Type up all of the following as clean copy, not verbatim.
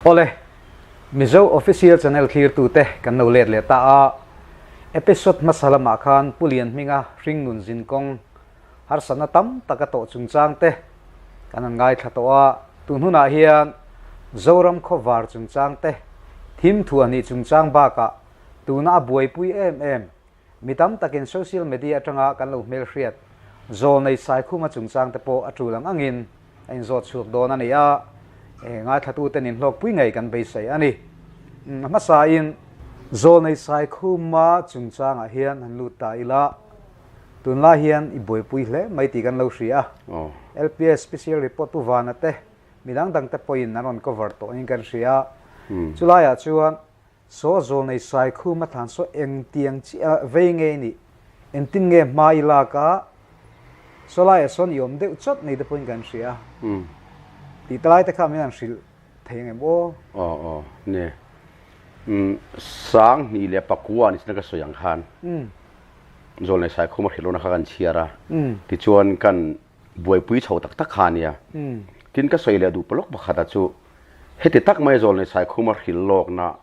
Awle, Mizo Official Channel thlirtute kan lo let leh ta a, episode hmasa lamah khan Pu Lianhminga hringnun zinkawng harsatna tam tak a tawh chungchang te kan han ngaithla tawh a, tun hunah hian Zoram khawvar chungchang te, thim thuahnih chungchang bakah tuna a buaipui em em Mi tam takin social media atanga kan lo hmelhriat Zawlnei Saikhuma chungchang te pawh a tul ang angin a inzawt chhuak dawn a ni a, ngaithlatuten inhlawkpui ngei kan beisei a ni. A hmasain Zawlnei Saikhuma chungchangah hian han lut ta ila, tunlai hian i buaipui hle mai tih kan lo hria a, LPS Special Report Pu Vana te, mi dang dang te pawhin an rawn cover tawhin kan hria a, chulaiah chuan Saw zawlnei Saikhum a thlan saw eng tiang chiah vei nge i nih? Engtin nge hma i lak a? Saw laiah sawn i awm deuh chawt nei te pawhin kan hria a. Tih ta lai te kha min han hrilh thei ang em aw? Aw aw ne. Umm 2009 ni china ka sawi ang khan zawlnei Saikhum a hrilh lohna kha kan chhiar a. Tichuan kan buaipui chho tak tak kha a nia. Tin ka sawi leh duh pawlawk pakhat a chu heti tak mai Zawlnei Saikhuma hril lawkna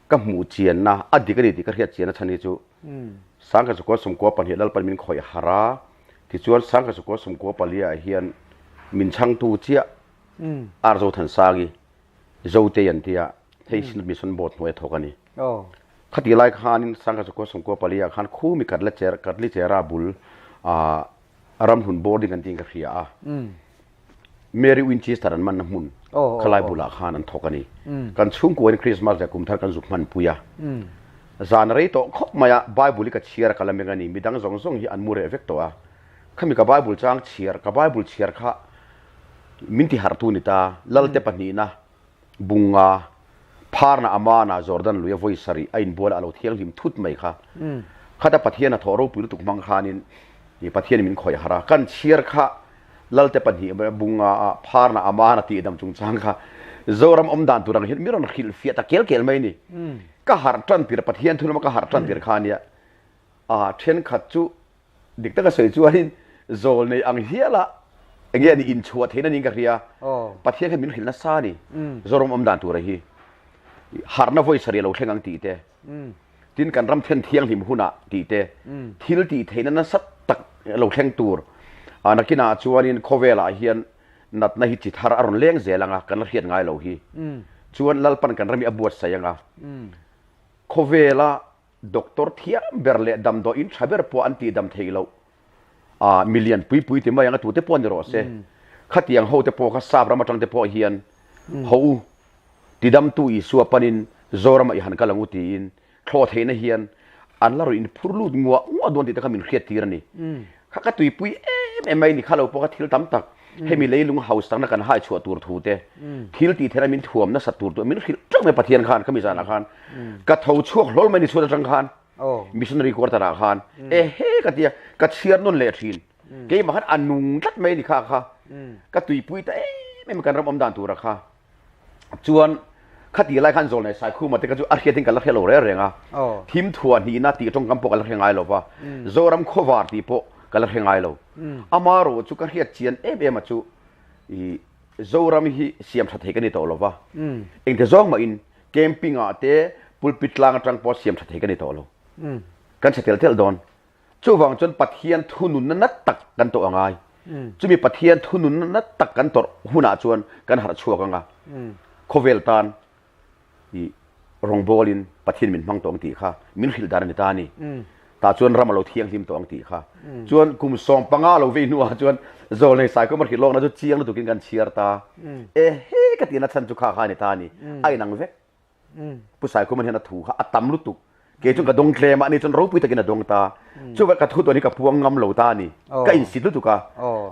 ka hmuh chianna a dik a ni tih ka hriat chianna chhan hi chu 1992 Lalpan min khawih harh a, tichuan 1994 ah hian min chhangtu chiah R Zothansangi Zotei an tia hei Synod Mission Board hnuaia thawk a ni. Khati lai khanin 1994 ah khan khumi Katlichera bul ramhlun boarding an tiin ka hria a. Mary Winchester an manna hmun khalai bulah khan an thawk a ni. Kan chhungkuain Christmas leh kumthar kan zuk hmanpui a. Zan rei tawh khawp mai a, Bible hi ka chhiar a ka la meng a ni. Midang zawng zawng hi an mu reh vek tawh a. Khami ka Bible chang chhiar, ka Bible chhiar kha min ti harhtu ni ta, Lalte pahnihna Bunga pharna Amana Jordan lui a vawi sarih a inbual a lo thianghlim thut mai kha. Khata Pathian a thawh ropui lutuk hmang khanin Pathian min khawih harh a, kan chhiar kha Lalte pahnih Bunga a pharna Amana tihdam chungchang kha Zoram awm dan tur ang hian mi rawn hrilh fiah ta kel kel mai a ni. Ka harh tan tir Pathian thu lama ka harh tan tir kha ania a thenkhat chu Dik taka sawi chuanin zawl nei ang hiala enge a nih inchhuah theihna niin ka hria. Pathian khan min hrilh nasa a ni. Zoram awm dan tura hi harhna vawi sarih a lo thleng ang tih te, tin kan ram then thianghlim hunah tih te, thil tih theihna nasa tak a lo thleng tur. Nakinah chuanin khawvelah hian natna hi chi thar a rawn leng zel ang a, kan la hriat ngai lo hi. Chuan Lalpan kan ram hi a buatsaih ang a, khawvela Doctor thiam ber leh damdawiin tha ber pawh an tihdam theih loh. Aa milian pui pui ti mai ang a tute pawh ni rawh se. Khatiang ho te pawh kha sap ram atang te pawh hian ho u tidamtu Isua panin Zoram ah i han kal ang u tiin thlawh theihna hian an la rawn inphur lut nguah nguah dawn tih te kha min hriat tir a ni. Kha ka tuipui em em mai ni kha lo pawh kha thil tam tak hemi leilung house takna kan hai chhuah tur thu te thil tih theihna min thuam nasat tur tur min hrilh teuh mai Pathian khan khami zanah khan ka tho chhuak hlawl mai ni chhuat atang khan missionary quarter ah khan ehe ka tia ka chhiar nawn leh thin keimah khan a nung tlat mai ni kha kha ka tuipui ta em em kan ram awm dan tura kha Chuan khati lai khan Zawlnei Saikhuma te kha chu a hriat in ka la hre lo reng reng a. Thim thuah hnihna tih tawngkam pawh ka la hre ngai lo va. Zoram khawvar tih pawh ka la hre ngai lo. Amarawh chu ka hriat chian em em a chu i Zoram hi siam tha thei ka ni tawh lo va. Engte zawng mah in camping ah te pulpit tlang atang pawh siam tha thei ka ni tawh lo. Kan chhe tel tel dawn. Chuvang chuan Pathian thununna nat tak kan tawh a ngai. Chumi Pathian thununna nat tak kan tawrh hunah chuan kan harh chhuak ang a, khawvel tan i rawngbawlin Pathian min hmang tawh ang tih kha min hrilh dan a ni ta a ni. Tah chuan ram a lo thianghlim tawh ang tih kha. Chuan kum 15 lo vei hnuah chuan Zawlnei Saikhawm a hrilh lawkna chu chiang lutukin kan chhiar ta. Ehe ka tihna chhan chu kha kha a ni ta a ni. A inang vek. Pu Saikhuma hian a thu kha a tam lutuk. Kei chuan ka dawng tlem a, ani chuan ropui takin a dawng ta. Chuvah ka thu dawn hi ka puang ngam lo ta a ni. Ka insit lutuk a.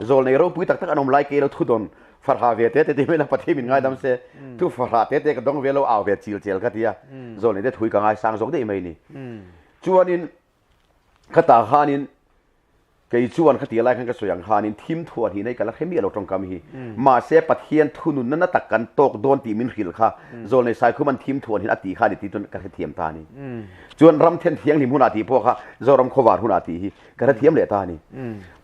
Zawlnei ropui tak tak an awm lai kei lo thu dawn farha ve te te ti mai la Pathian min ngaidam se. Thu farha te te ka dawng ve lo au ve chil chel ka ti a. Zawlnei te thu hi ka ngaisang zawk daih mai ni. Chuanin khatah khanin Kei chuan khati lai khan ka sawi ang khanin thim thuah hnih nei ka la hre miah lo tawngkam hi. Mahse Pathian thununna na tak kan tawk dawn tih min hrilh kha Zawlnei Saikhuman thim thuah hnih a tih kha a ni tih chuan ka hrethiam ta a ni. Chuan ram then thianghlim hunah tih pawh kha Zoram khawvar hunah tih hi ka hrethiam leh ta a ni.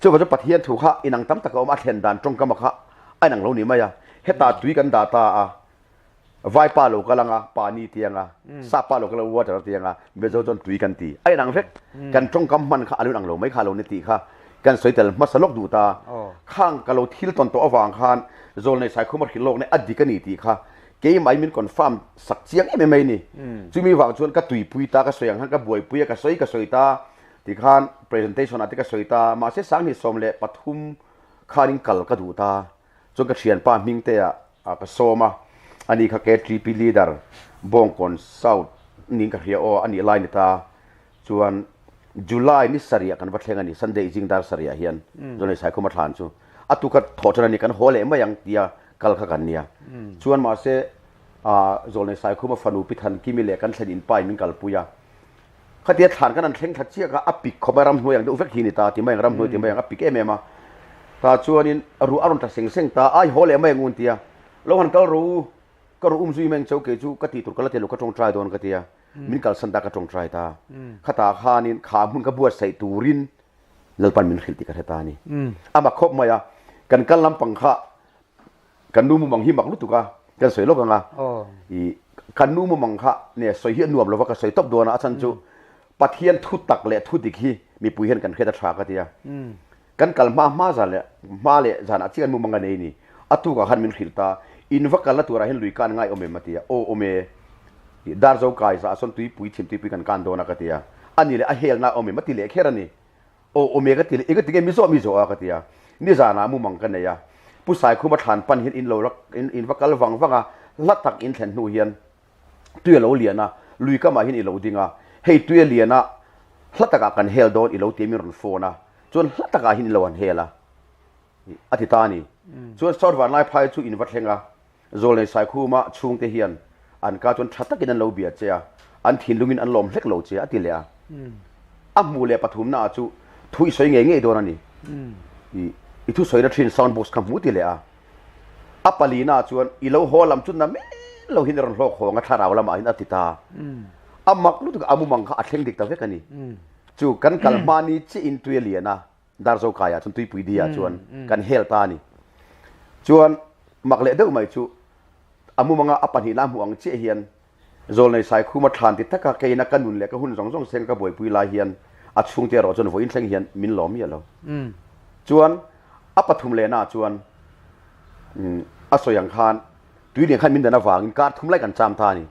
Chuvang chuan Pathian thu kha inang tam tak a awm a, a thlen dan tawngkama kha a inang lo ni mai a. Hetah tui kan dah ta a. Vaipa lo kal anga pani ti anga, Sapa lo kal anga water ti anga, Mizo chuan tui kan ti. A inang vek. Kan tawngkam hman kha a lo inang lo mai kha lo ni tih kha kan sawi tel hmasa lawk duh ta. Khang ka lo thil tawn tawh avang khan Zawlnei Saikhuma hrilh lawk nei a dik a ni tih kha keimah in min confirm sak chiang em em mai ni. Chumi vang chuan ka tuipui ta, ka sawi ang khan ka buaipui a, ka sawi ka sawi ta tikhan presentation ah te ka sawi ta. Mahse 2013 khanin kal ka duh ta. Chuan ka thianpa hming te ah ka sawm a, ani kha KTP leader Bawngkawn South niin ka hria aw, a nih lai ni ta. Chuan July ni sarih ah kan va thleng a ni, Sunday zing dar sarih ah hian Zawlnei Saikhuma thlan chu a tu kha thawh tan a ni, kan haw leh mai ang tia kal kha kan nia. Chuan mahse Zawlnei Saikhuma fanu Pi Thankimi leh kan thlen inpa in min kalpui a, Khatia thlan kan han thleng thla chiah kha a pik khawp a, ramhnuai ang deuh vek hi a ni ta ti mai ang, ramhnuai ti mai ang, a pik em em a. Tah chuanin ruah a rawn tla seng seng ta, ai haw leh mai ang u an ti a, lo han kal rawh u, ka ruh um zui mai ang chau kei chu ka tih tur ka la ti lo, ka tawngtai dawn ka ti a, min kalsan ta ka tawngtai ta. Khatah khanin kha hmun ka buatsaih turin Lalpan min hrilh tih ka hre ta a ni. A mak khawp mai a, kan kal lampang kha Kan nu mumang hi mak lutuk a, kan sawi lawk ang a. I kan nu mumang kha ne sawi hi a nuam lova ka sawi tawp dawn a, a chhan chu Pathian thu tak leh thu dik hi mipui hian kan hriat a tha ka ti a. Kan kal hma hma zan leh hma leh zanah chiah kan mumang a nei ni. A tukah khan min hrilh ta, in va kalna turah hian lui kan ngai awm em a ti a, aw awm e. Darzo kai zah sawn tuipui chhim tuipui kan kan dawn a ka ti a, a ni leh a helna awm em a ti leh kher a ni. Aw awm e ka ti leh, enga tinge mi zawh a ka ti a, nizanah mumang ka nei a, Pu Saikhuma thlan pan hian in lo rak in va kal vang vang a, hla tak in thlen hnu hian tui a lo lian a, lui kamah hian i lo ding a, hei tui a lian a, hla takah kan hel dawn i lo ti a min rawn phone a, chuan hla takah hian in lo han hel a, a ti ta a ni. Chuan South Vanlaiphai chu in va thleng a, Zawlnei Saikhuma chhungte hian an ka chuan tha takin an lo bia che a, an thinlungin an lawm hlek lo che a ti leh a. A hmuh leh pathumna ah chu thu i sawi ngei ngei dawn a ni. I i thusawina thin sound box kha hmu ti leh a. A palina ah chuan i lo haw lam chu na men lo hian i rawn hlawk hawng a thlarau lamah hian a ti ta. A mak lutuk a mumang kha a thleng dik ta vek a ni. Chu kan kal hma ni chiah in tui a lian a. Darzo kaiah chuan tuipui diah chuan kan hel ta a ni. Chuan mak leh deuh mai chu a mumanga a pahnihna a hmuh ang chiah hian Zawlnei Saikhuma thlan ti taka keina ka nun leh ka hun zawng zawng seng ka buaipui lai hian a chhungte erawh chuan vawiin thleng hian min lawm miah lo. Chuan a pathum lehnaah chuan a sawi ang khan tui lian khan min dan avangin kar thum lai kan cham ta a ni.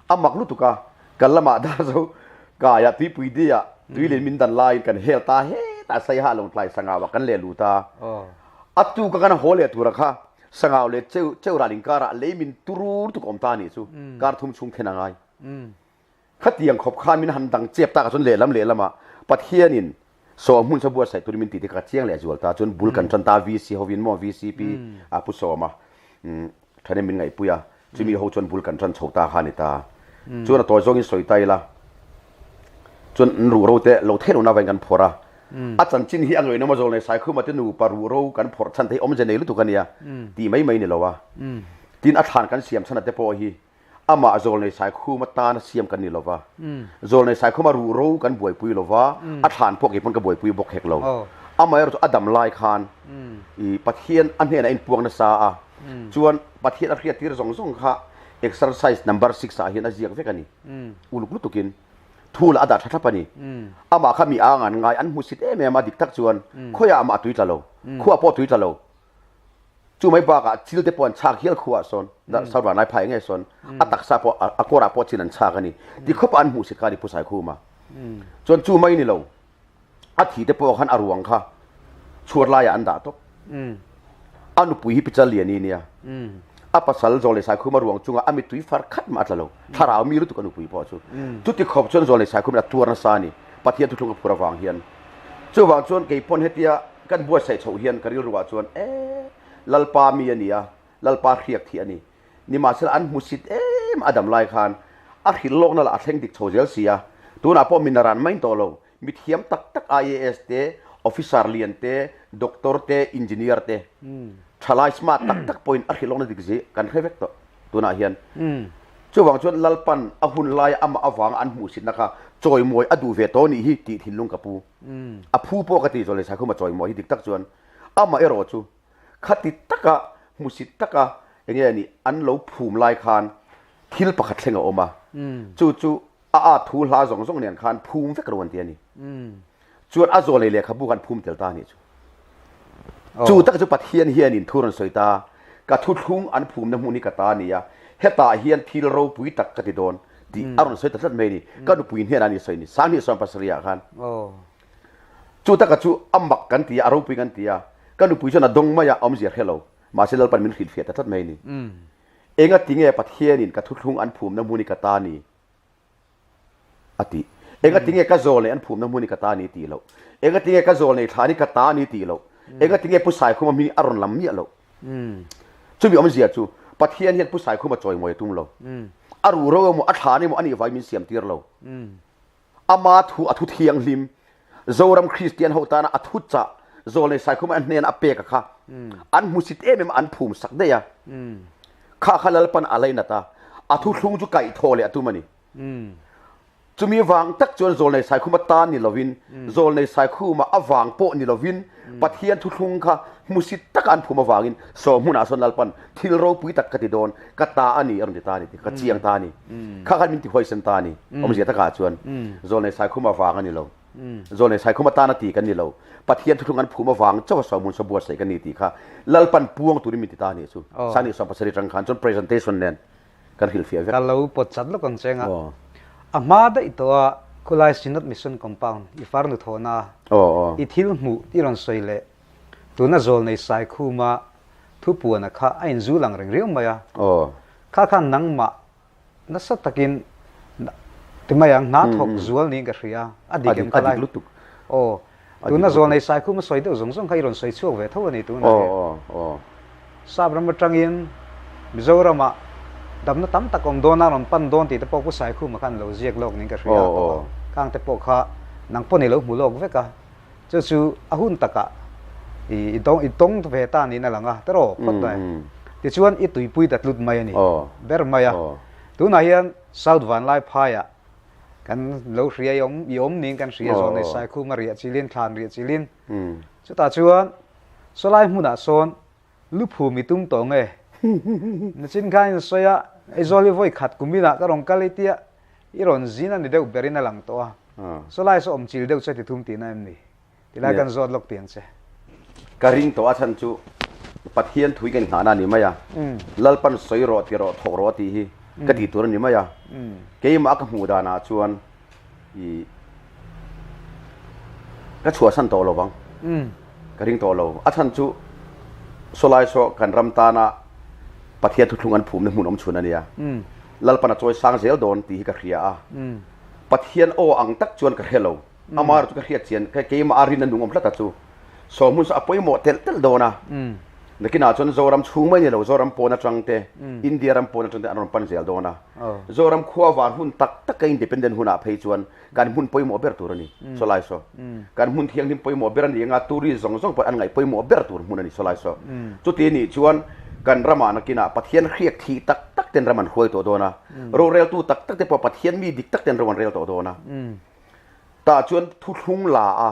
A mak lutuk a, Kan lamah Darzo kaiah tuipui diah tuilin min dan laiin kan hel ta hetah Saiha Lawngtlai Sangauah kan leh lut a. A tuka kan haw leh tura kha Sangau leh Cheural inkarah lei min turur tuk awm ta a nih chu kar thum chhung then a ngai. Khatiang khawp khan min han dang chep takah chuan lehlam lehlamah Pathianin Sawm hmun sa buatsaih turin min ti te kha chiang leh zual ta chuan bul kan tan ta VC hovin maw VCP a Pu Sawma thahnem min ngaihpui a chumi ho chuan bul kan tan chho ta kha a ni ta. Chuan a tawi zawngin sawi ta ila chuan an ruhro te lo theih lohna avangin kan phawrh a. A chanchin hi a ngawihnawm a Zawlnei Saikhuma te nupa ruhro kan phawrh chhan te hi awmze nei lutuk a nia tih mai mai ni lo a. Tin a thlan kan siam chhan a te pawh hi Amah Zawlnei Saikhuma tana siam kan ni lo va, Zawlnei Saikhuma ruhro kan buaipui lo va, a thlan pawh kei pawn ka buaipui bawk hek lo. Amaherawhchu a dam lai khan i Pathian a hnenah a inpuang nasa a, chuan Pathian a hriattir zawng zawng kha exercise number six ah hian a ziak vek a ni. Uluk lutukin thu lah a dah tha thlap a ni. Amah kha mi ang an ngai, an hmusit em em a, dik tak chuan khawiah amah a tui tla lo, khuah pawh a tui tla lo. Chu mai bakah chil te pawh an chhak hial khuah sawn, South Vanlai phai nge sawn, a taksa pawh a kawrah pawh chil an chhak a ni. Ti khawpah an hmuh si kha a ni Pu Saikhuma. Chuan chu mai ni lo, a thi te pawh khan a ruang kha chhuat laiah an dah tawp. A nupui hi Pichal Liani nia. A pasal Zawlnei Saikhuma ruang chungah a mittui far khat mah a tla lo. Thlarau mi lutuk a nupui pawh chu. Chuti khawp chuan Zawlnei Saikhumin a tuar nasa a ni, Pathian thuthlung a phur avang hian. Chuvang chuan kei pawn hetia kan buatsaih chhoh hian ka rilruah chuan e Lalpa mi a ni a, Lalpa hriak thih a ni. Nimahsela an hmusit em a dam lai khan a hrilh lawkna lah a thleng dik chho zel si a, tunah pawh min ran mai tawh lo. Mi thiam tak tak IAS te, officer lian te, doctor te, engineer te, thalai smart tak tak pawhin a hrilh lawkna dik zi kan hre vek tawh tunah hian. Chuvang chuan Lalpan a hun laia amah avanga an hmuhsitna kha chawimawi a duh ve tawh nih hi tih thinlung ka pu. A phu pawh ka ti zawlnei Saikhuma chawimawi hi dik tak chuan amah erawh chu khati taka hmusit taka enge a nih an lo phum lai khan Thil pakhat thleng a awm a, chu chu a at thu hla zawng zawng nen khan phum vek ro an ti a ni. Chuan a zawlei lehkhabu khan phum tel ta a nih chu. Chu tak chu Pathian hianin thu rawn sawi ta, ka thuthlung an phumna hmun hi ka ta a ni a, hetah hian thil ropui tak ka ti dawn tih a rawn sawi ta tlat mai a ni. Ka nupui hnenah a ni sawi ni, Sanghnih 70 ah khan. Chu taka chu a mak kan ti a, a ropui kan ti a, ka nupui chuan a dawng mai a, a awmzia hre lo. Mahse Lalpan min hrilhfiah ta tlat mai a ni. Enga tinge Pathianin ka thuthlung an phumna hmun hi ka ta ni? a ti. Enga tinge ka zawl nei an phumna hmun hi ka ta ni tih loh. Enga tinge ka zawl nei thlan hi ka ta ni tih loh. Enga tinge Pu Saikhuma hming a rawn lam miah loh. Chumi awmzia chu Pathian hian Pu Saikhuma chawimawi a tum lo. A ruhro emaw a thlan emaw a nih vangin min siam tir lo. Ama thu a thu thianghlim, Zoram Kristian ho tana a thu chah, Zawlnei Saikhuma a hnena a pek a kha an hmusit em em a, an phum sak daih a. Kha kha Lalpan a lainat a, a thuthlung chu kaih thaw leh a tum a ni. Chumi vang tak chuan Zawlnei Saikhuma tan ni lovin, Zawlnei Saikhuma a vang pawh ni lovin, Pathian thuthlung kha hmusit taka an phum avangin saw hmunah sawn Lalpan thil ropui tak ka ti dawn, ka ta a ni a rawn ti ta a ni tih ka chiang ta a ni. Kha khan min ti huaisen ta a ni. Awmzia takah chuan Zawlnei Saikhuma vang a ni lo. Zawlnei Saikhuma tana ti kan ni lo. Pathian thuthlung an phum avang chauha sawhmun saw buatsaih kan ni tih kha Lalpan puang turin min ti ta a nih chu. Sani 70 atang khan chuan presentation nen kan hrilhfiah vek. Ka lo pawt chat lawk ang che nga. A hma daih tawh a khulai Synod Mission Compound i farnu thawhna i thil hmuh i rawn sawi leh tuna Zawlnei Saikhuma thupuana kha a inzul ang reng riau mai a. Kha khan nangmah nasa takin ti mai ang hna thawk zual niin ka hria a dik em ka lai aw tuna zawlnei saikhum a sawi deuh zawng zawng kha i rawn sawi chhuak ve tho a ni tunah hian sap ram atangin Mizoramah damna tam tak awm dawn a rawn pan dawn tih te pawh Pu Saikhuma khan lo ziak lawk niin ka hria a tawh a khang te pawh kha nang pawh ni lo hmu lawk vek a. Chu chu a hun takah i i tawng ve ta niin a lang a, teraw phawt mai. Tichuan i tuipui ta tlut mai a ni ber mai a. Tunah hian South Vanlaiphaiah kan lo hria i awm i awm niin kan hria zawn a, Saikhuma riah chilin, thlan riah chilin. Chutah chuan sawlai hmunah sawn luphum i tum tawh nge? Nachin khan in sawi a, Aizawl hi vawi khat kum inah ka rawn kal i tia I rawn zin a ni deuh berin a lang tawh a, sawlai saw awm chil deuh che ti thum tihna em ni? Tilai kan zawt lawk tiang che. Ka ring tawh a chhan chu Pathian thui ka inghahna a ni mai a, Lalpan sawi rawh ti rawh thawk rawh a tih hi ka tih tur a ni mai a, keimah ka hmuh danah chuan i ka chhuahsan tawh lo vang, ka ring tawh lo. A chhan chu sawlai saw kan ram tana Pathian thuthlung an phumna hmun awm chhun a nia. Lalpan a chawi sang zel dawn tih hi ka hria a. Pathian aw ang tak chuan ka hre lo. Amaherawhchu ka hriat chian keimah a rin a nung awm tlat a chu. Saw hmun saw a pawimawh telh telh dawn a. Nakinah chuan Zoram chhung mai ni lo, Zoram pawn atang te, India ram pawn atang te an rawn pan zel dawn a. Zoram khua var hun tak tak a independent hunah phei chuan kan hmun pawimawh ber tur a ni, sawlai saw. Kan hmun thianghlim pawimawh ber a ni anga tourist zawng zawng pawh an ngaih pawimawh ber tur hmun a ni sawlai saw. Chuti nih chuan kan ramah nakinah Pathian hriak thih tak tak ten ram an hruai tawh dawn a, roreltu tak tak te pawh Pathian mi dik tak ten ro an rel tawh dawn a. Tah chuan thuthlung la a,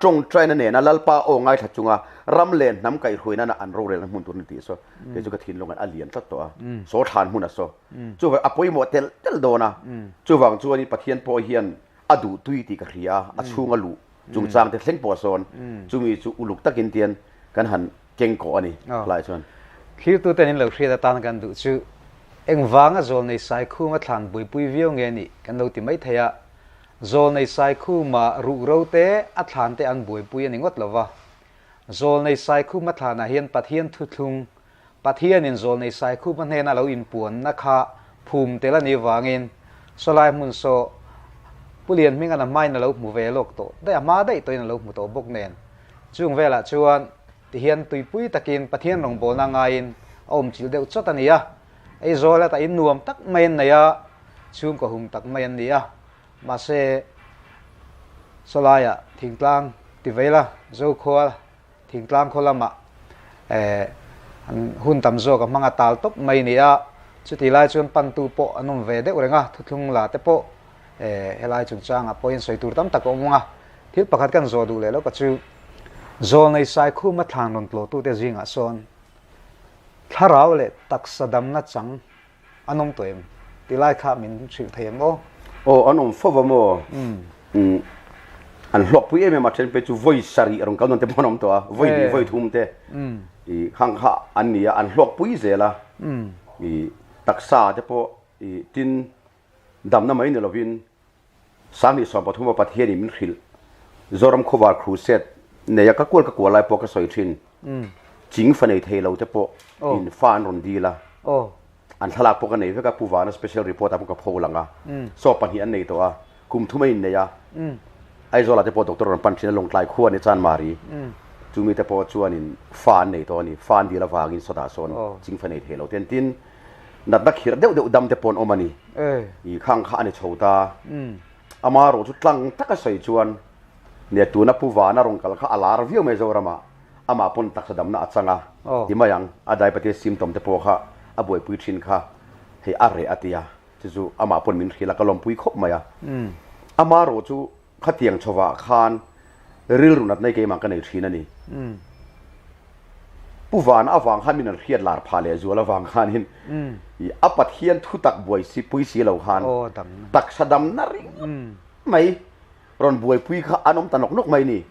tawngtaina nena Lalpa aw ngaithla chunga ram leh hnam kaihhruai nana an rorelna hmun tur a ni tih saw kei chu ka thinlung a lian tlat tawh a, saw thlan hmun a saw. Chuvang a pawimawh telh telh dawn a, chuvang chuanin Pathian pawh hian a duh tui tih ka hria a, a chhunga luh chungchang te thleng pawh sawn chumi chu uluk takin tian kan han keng kawh a ni hlai chuan. Thlirtuten in lo hriat atan kan duh chu engvanga Zawlnei Saikhuma thlan buaipui viau nge nih kan lo ti mai thei a, Zawlnei Saikhuma ruhro te a thlan te an buaipui a ni ngawt lova, Zawlnei Saikhuma thlanah hian Pathian thuthlung Pathianin Zawlnei Saikhuma hnena lo inpuanna kha phum tel a nih vangin sawlai hmun saw Pu Lianhminga'n a hmain a lo hmu ve lawk tawh daih, a hma daih tawhin a lo hmu tawh bawk nen. Chung velah chuan tihian tuipui takin Pathian rawngbawlna ngaiin a awmchilh deuh chawt a ni a. Aizawl hetah in nuam tak mai an nei a, chhungkaw hum tak mai an ni a. Mahse, sawlaiah thingtlang ti vei la, Zokhua Thingtlang khaw lamah an hun tam zawk a hmang a tal tawp mai ni a, chutih lai chuan pantu pawh an awm ve deuh reng a, thuthlung la te pawh helai chungchangah pawhin sawi tur tam tak a awm ang a. Thil pakhat kan zawh duh leh lo ka chu, Zawlnei Saikhuma thlan rawn tlawhtute zingah sawn thlarau leh taksa damna chang an awm tawh em? Ti lai kha min hrilh thei ang aw. Aw an awm fo va maw? Umm an hlawk pui em em a then phei chu vawi sarih a rawn kal nawn te pawh an awm tawh a, vawi hnih vawi thum te i khang kha an ni a, an hlawk pui zel a, i taksa te pawh i tin damna mai ni lovin 20 13 a Pathianin min hrilh Zoram Khawvar Crusade nei a ka kual ka kual lai pawh ka sawi thin, ching fa nei thei lo te pawh in fa an rawn dil a. An thlalak pawh ka nei vek a, Pu Vana special report ah pawh ka pho lang a, saw pahnih an nei tawh a, kum thum a innei a, Aizawl ah te pawh doctor rawn pan thin a, Lawngtlai khua an ni Chanmari, chumi te pawh chuanin fa an nei tawh a ni, fa an dil avangin sawtah sawn ching fa nei thei lo ten tin natna khirh deuh deuh dam te pawh an awm a ni, i khang kha a ni chho ta, amaherawh chu tlang taka sawi chuan nia tuna Pu Vana rawn kal kha a lar viau mai Zoram ah. Amah pawn taksa damna a chang a, ti mai ang, a diabetes symptom te pawh kha a buaipui thin kha hei a reh a ti a, chu chu amah pawn min hrilh a, ka lawmpui khawp mai a. Ama erawh chu khatiang chhovah khan rilru natna hi keimah ka nei thin a ni. Pu Vana avang khan min an hriat lar phah leh zual avang khanin a Pathian thutak buai si pui si lo khan taksa damna ringawt mai Rawn buaipui kha an awm ta nawk nawk mai ni.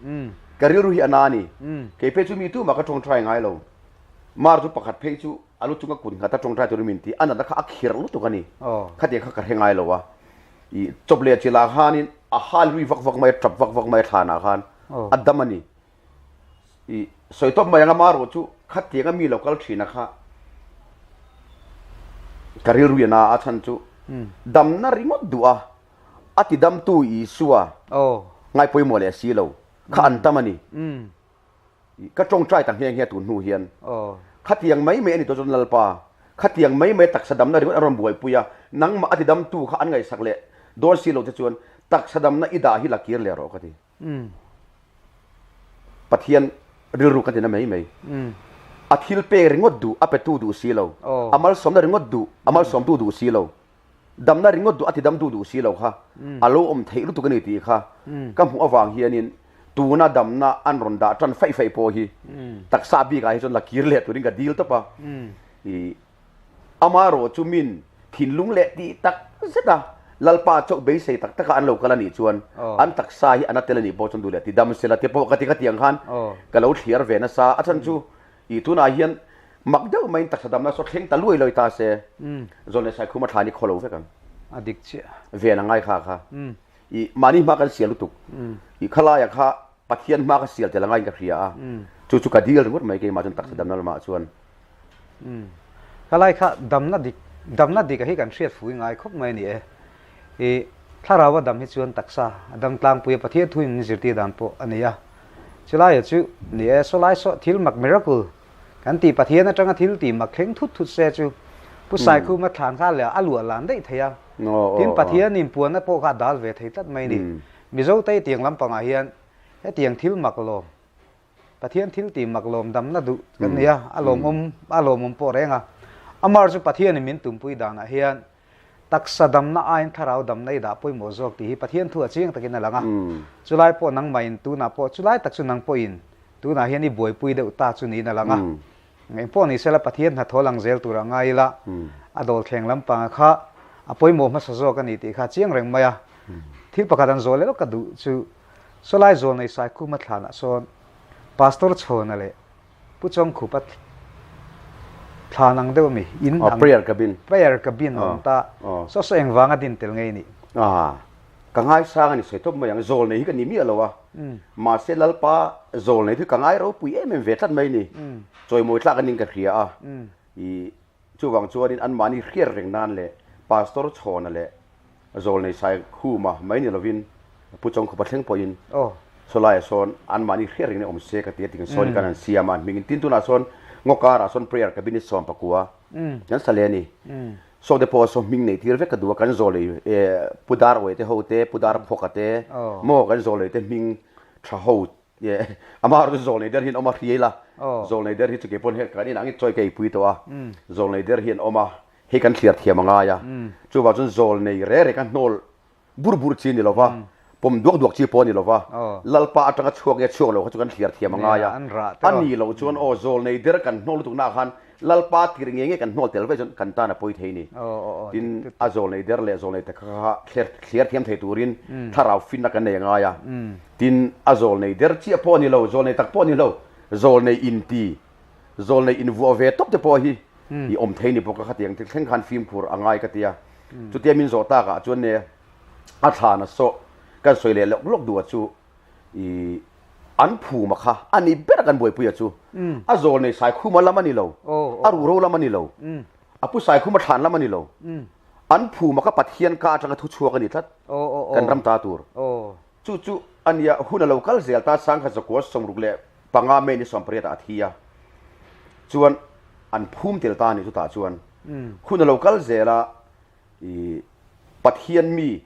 Ka rilru hi a na a ni. Kei phei chu mi tumah ka tawngtai ngai lo. Mar chu pakhat phei chu a lu chunga kut nghat a tawngtai turin min ti. A natna kha a khirh lutuk a ni. Khatiang kha ka hre ngai lo a. I chawp leh chilah khanin a hal ri vak vak mai a, tap vak vak mai a thlanah khan a dam a ni. I sawi tawp mai ang a, marawh chu khatianga mi lo kal thina kha ka rilru hi a na a chhan chu damna ringawt duh a. A tidamtu Isua ngai pawimawh leh si lo kha an tam a ni. Ka tawngtai ta nghe nghe tun hnu hian khatiang mai mai a ni tawh chuan Lalpa, khatiang mai mai taksa damna ringawt an rawn buaipui a, nangmah a tidamtu kha an ngaihsak leh dawn si lo te chuan taksa damna i dah hi la kir leh rawh ka ti. Pathian rilru ka ti na mai mai. A thil pek ringawt duh a petu duh si lo, a malsawmna ringawt duh a malsawmtu duh si lo. Damna ringawt duh a ti dam duh duh si lo kha a lo awm theih lutuk a ni tih kha ka hmuh avang hianin tuna damna an rawn dah tan faih faih pawh hi taksa bikah hi chuan la kir leh turin ka dil tawp a. I amaherawh chu min thinlung leh tih tak zet a Lalpa chauh beisei tak taka an lo kal a nih chuan an taksa hi a na tel a nih pawh chuan duh leh ti dam sela te pawh ka ti khatiang khan ka lo thliar ve nasa a chhan chu I tunah hian mak deuh maiin taksa damna saw thleng ta luai luai ta se, Zawn leh Saikhuma thlan hi khaw lo vek ang. A dik chiah. Ven a ngai kha kha. I mahni hma kan sial lutuk. I khalaia kha Pathian hma ka sial tel a ngaiin ka hria a. Chu chu ka dil ringawt mai keimah chuan taksa damna lamah chuan. Khalai kha damna dik damna dik a hi kan hriat fui ngai khawp mai a ni e. I thlarau a dam hi chuan taksa a dam tlangpui a, Pathian thu in min zirtir dan pawh a ni a. Chulaia chu ni e, sawlai saw thil mak miracle kan tih Pathian atanga thil tih mak thleng thut thut se chu Pu Saikhuma thlan kha leh a luah lan daih thei a. Tin Pathian in puanna pawh kha a dal ve thei tlat mai a ni. Mizo te tiang lampangah hian hetiang thil mak lawm Pathian thil tih mak lawm damna duh kan nei a, a lawmawm a lawmawm pawh reng a. Amar chu Pathianin min tumpui danah hian taksa damna aiin thlarau damna i dah pawimawh zawk tih hi Pathian thu a chiang takin a lang a. Chulai pawh nangmahin tunah pawh chulai tak chu nang pawhin tunah hian i buaipui deuh ta chu niin a lang a. Engpawh ni sela Pathian hnathawh lang zel turah ngai ila a dawlthleng lampanga kha a pawimawh hmasa zawk a ni tih kha a chiang reng mai a. Thil pakhat an zawh leh lawk ka duh chu Sawlai Zawlnei Saikhuma thlanah sawn Pastor Chhawna leh Pu Chawngkhupa thlan ang deuh ami in ang Prayer cabin Prayer cabin a awm ta saw saw engvang a din tel ngei nih? Ka ngaisang a ni sawi tawp mai ang Zawlnei hi ka ni miah lo a mahse Lalpa Zawlnei hi ka ngai ropui em em ve tlat mai ni chawimawi tlak anin ka hria a i chuvang chuanin anmahni hriat reng nan leh Pastor Chhawna leh Zawlnei Saikhuma mai ni lovin Pu Chawngkhupa thleng pawhin sawlaiah sawn anmahni hriat rengin awm se ka ti a ti kan sawn in kan han siam a, an hmingin tin tunah sawn ngaw karah sawn prayer cabin hi 11 kan sa leh a ni. Saw te pawh saw hming nei tir vek ka duh a, kan zawlnei Pu Darwei te ho te, Pu Darphawka te maw kan zawlnei te hming tha ho Amah erawh chu zawlnei der hi an awm a, hriai la, zawlnei der hi chu keipawn hei kan inah ngei chawi ka eipui tawh a, zawlnei der hi an awm a, hei kan thliar thiam a ngai a, chuvang chuan zawlnei reh rek a hnawl bur bur chi a ni lo va, pawm duak duak chi pawh a ni lo va, Lalpa atanga chhuak nge chhuak lo kha chu kan thliar thiam a ngai a, a ni loh chuan aw zawlnei der kan hnawl lutuk naah khan. Lalpa tir nge nge kan hnawl tel vek chuan kan tan a pawi thei ni. Tin, a zawlnei der leh zawlnei te kha kha thler thliar thiam thei turin thlarau finna kan nei a ngai a. Tin, a zawlnei der chiah pawh a ni lo, zawlnei tak pawh a ni lo, zawlnei inti, zawlnei invuah ve tawp te pawh hi i awm thei ni bawk a, khatiang thleng khan fimkhur a ngai ka ti a. Chutia min zawh takah chuan ne a thlan a sawh kan sawi leh lawk lawk duh a chu i an phuma kha a ni ber a kan buaipuia chu a zawl nei Saikhuma lam a ni lo, a ruhro lam a ni lo, a pu Saikhuma thlan lam a ni lo, an phuma kha Pathian ka atanga thu chhuak a ni tlat kan ram ta tur. Chu chu a nia hun a lo kal zel ta 1965 May ni 18 ah a thi a chuan an phum tel ta a ni chutah chuan hun a lo kal zel a i Pathian mi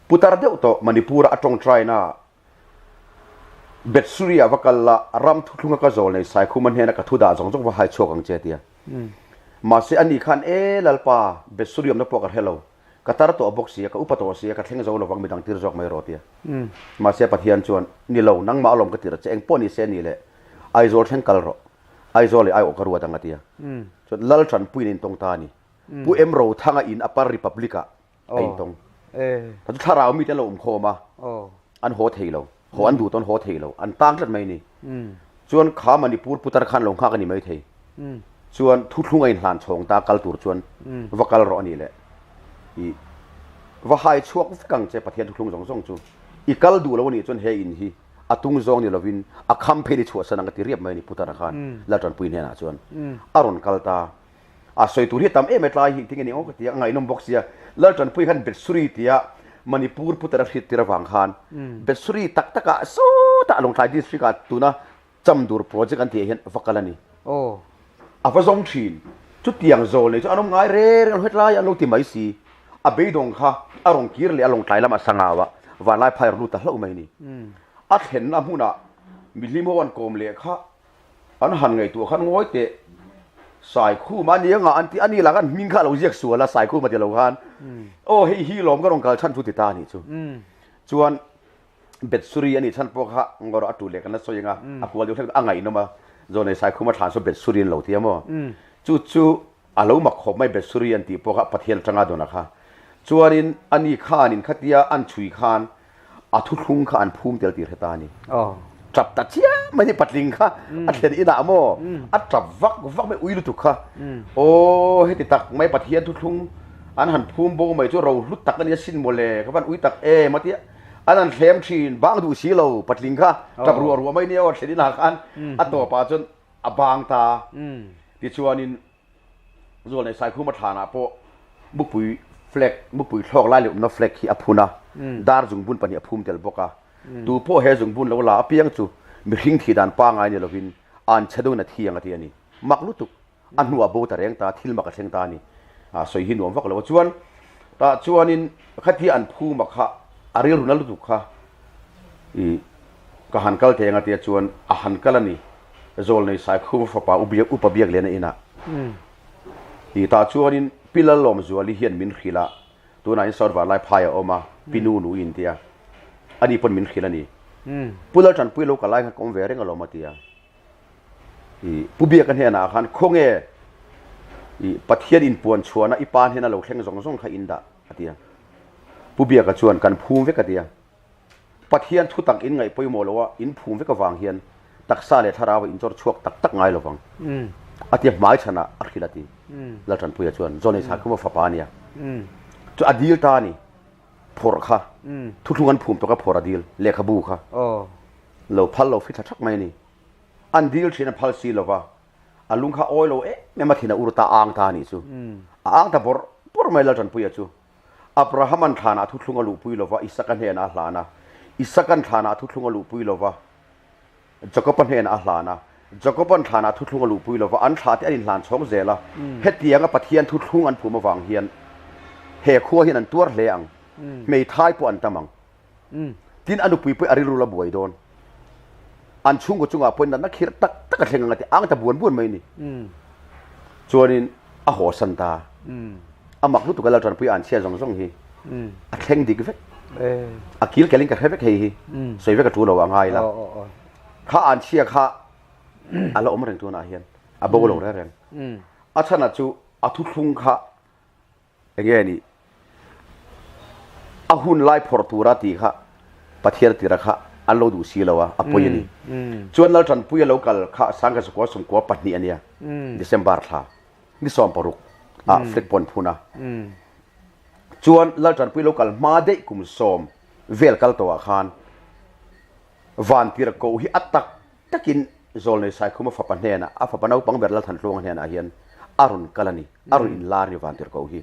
Putar deuh tawh Manipur-a a tawngtaina Bethsuri-ah va kal la, ram thuthlunga ka zawl nei Saikhuma hnena ka thu dah zawng zawng va hai chhuak ang che a ti a. Mahse ani khan, E Lalpa, Bethsuri awmna pawh ka hre lo. Ka tar tawh bawk si a, ka upa tawh si a, ka thleng zo lovang midang tir zawk mai rawh a ti a. Mahse Pathian chuan, Ni lo, nangmah alawm ka tir a che, eng pawh ni se ni le, Aizawl thleng kal rawh, Aizawl leh Aiawh ka ruat ang a ti a. Chuan Lal Tanpuiin a intawng ta a ni. Pu Em Rothanga in Upper Republic-ah a intawng. Ta chu thlarau mite an lo awm khawm a, an haw thei lo. Haw an duh tawn haw thei lo. An tang tlat mai a ni. Chuan kha Manipur putar khan lo nghak a ni mai thei. Chuan thuthlung a inhlan chhawng ta kal tur chuan va kal rawh a nih leh i va hai chhuak vek ang che Pathian thuthlung zawng zawng chu. I kal duh lo a nih chuan he in hi a tung zawng ni lovin a kham phei ni chhuahsan ang a ti riap mai a ni putara khan Laltanpui hnenah chuan a rawn kal ta. A sawi tur hi a tam em e tlai hi tinge ni aw ka ti a, a ngaihnawm bawk sia. Laltanpui khan Betsuri tia Manipur putar a hriat tir avang khan Betsuri tak takah sawtah Lawngtlai district ah tuna Chamdur project an tih ah hian va kal a ni. A va zawng thin. Chutiang zawl nei chu an awm ngai reng reng a, hetlai an lo ti mai si. A beidawng kha a rawn kir leh a Lawngtlai lamah Sangau ah Vanlai phai a rawn lut ta hlauh mai a ni. A thlenna hmunah mihlim ho an kawm leh kha An han ngaihtuah khan ngawi teh Saikhuma a ni anga an ti a ni lah khan hming kha a lo ziak sual a Saikhuma ti lo khan aw hei hi lawm ka rawn kal chhan chu ti ta a nih chu chuan Betsuri a nih chhan pawh kha ngawrh a tu leh kan la sawi anga a kual deuh hlek a ngaihnawm a Zawnei Saikhuma thlan saw Betsuri an lo ti a maw chu chu A lo mak khawp mai Bethsuri an tih pawh kha Pathian atanga dawn a kha. Chuanin ani khanin khatia an chhui khan a thuthlung kha an phum tel tih hre ta a ni. Tap ta chiam mai ni patling kha a thlen inah maw a tap vak vak mai ui lutuk kha. Aw heti tak mai Pathian thuthlung an han phum bo mai chu ro hlut tak a ni a sin mawle ka van ui tak em a tia an han thlem thin bang duh si lo patling kha tap ruah ruah mai nia aw thlen inah khan a tawpah chuan a bang ta. Tichuanin Zualnei Saikhuma thlanah pawh mupui flag, mupui thlawk lai leh awmna flag hi a phun a, dar zungbun pahnih a phum tel bawk a. Tu pawh he zungbun lo la apiang chu mihring thih dan pangngai ni lovin an chhe deuhin a thi ang a ti a ni. Mak lutuk. A hnuah bo ta reng ta, thil mak a thleng ta a ni. A sawi hi nuam vak lo a. Chuan tah chuanin khatia an phuma kha a rilru na lutuk kha I ka han kal thei anga tia chuan a han kal a ni. Zawlnei Saikhuma fapa Upa Biakliana inah. I tah chuanin Pi Lalawmzuali hian min hrilh a, tunah in South Vanlai phai a awm a, Pi Nu Nu in tia. Ani pawn min hrilh a ni. Pu Laltanpui lo kal lai khan ka awm ve reng alawm a tia. I Pu Biaka hnenah khan khawnge i Pathian inpuan chhuahna i pa hnena lo thleng zawng zawng kha in dah a tia. Pu Biaka chuan kan phum vek a tia. Pathian thu tak in ngaih pawimawh lo a, in phum vek avang hian taksa leh thlarau ah in chawr chhuak tak tak ngai lovang. A tia hmai chhanah a hrilh a ti. Laltanpuia chuan Johnny Sakhuma fapa a nia. Chu a dil ta a ni. Phawrh kha. Thuthlung an phum tawk a phawrh a dil. Lehkhabu kha. Lo phal lo fithla thak mai a ni. An dil thin a phal si lova. A lung kha awi lo em em a thin a ur ta a ang ta a nih chu. A ang ta bawrh bawrh mai Laltanpuia chu. Abrahama'n thlanah thuthlung a luhpui lo va, Isaka hnenah a hlan a. Isaka'n thlanah thuthlung a luhpui lo va, Jakoba hnenah a hlan a. Jakoba'n thlanah thuthlung a luhpui lo va, an thlahte an inhlan chhawng zel a. Hetianga Pathian thuthlung an phum avang hian he khua hian an tuar hle ang. Hmeithai pawh an tam ang. Tin, a nupui pawh a rilru la buai dawn. An chhungkaw chungah pawhin natna khirh tak tak a thleng ang a ti ang ta buan buan mai a ni. Chuanin a hawsan ta. A mak lutuk a Laltanpui an chhia zawng zawng hi a thleng dik vek. A kil kelin ka hre vek hei hi. Sawi vek a tu lo a ngai la. Kha an chhia kha a la awm reng tunah hian. A bo lo reng reng. A chhanah chu a thuthlung kha enge ni a hun lai phawrh tura tih kha Pathian tira kha an lo duh si lo a, a pawi a ni. Chuan Laltanpuia lo kal kha Sangha Sakua Sumkua pahnih a nia, December thla ni 16 ah flag pawn phun a. Chuan Laltanpuia lo kal hma daih kum sawm vel kal tawhah khan Vantir koh hi a tak takin Zawlnei Saikhuma fapa hnenah, a fapa naupang ber Lalthantluanga hnenah hian a rawn kal a ni, a rawn inlar a ni Vantir koh hi.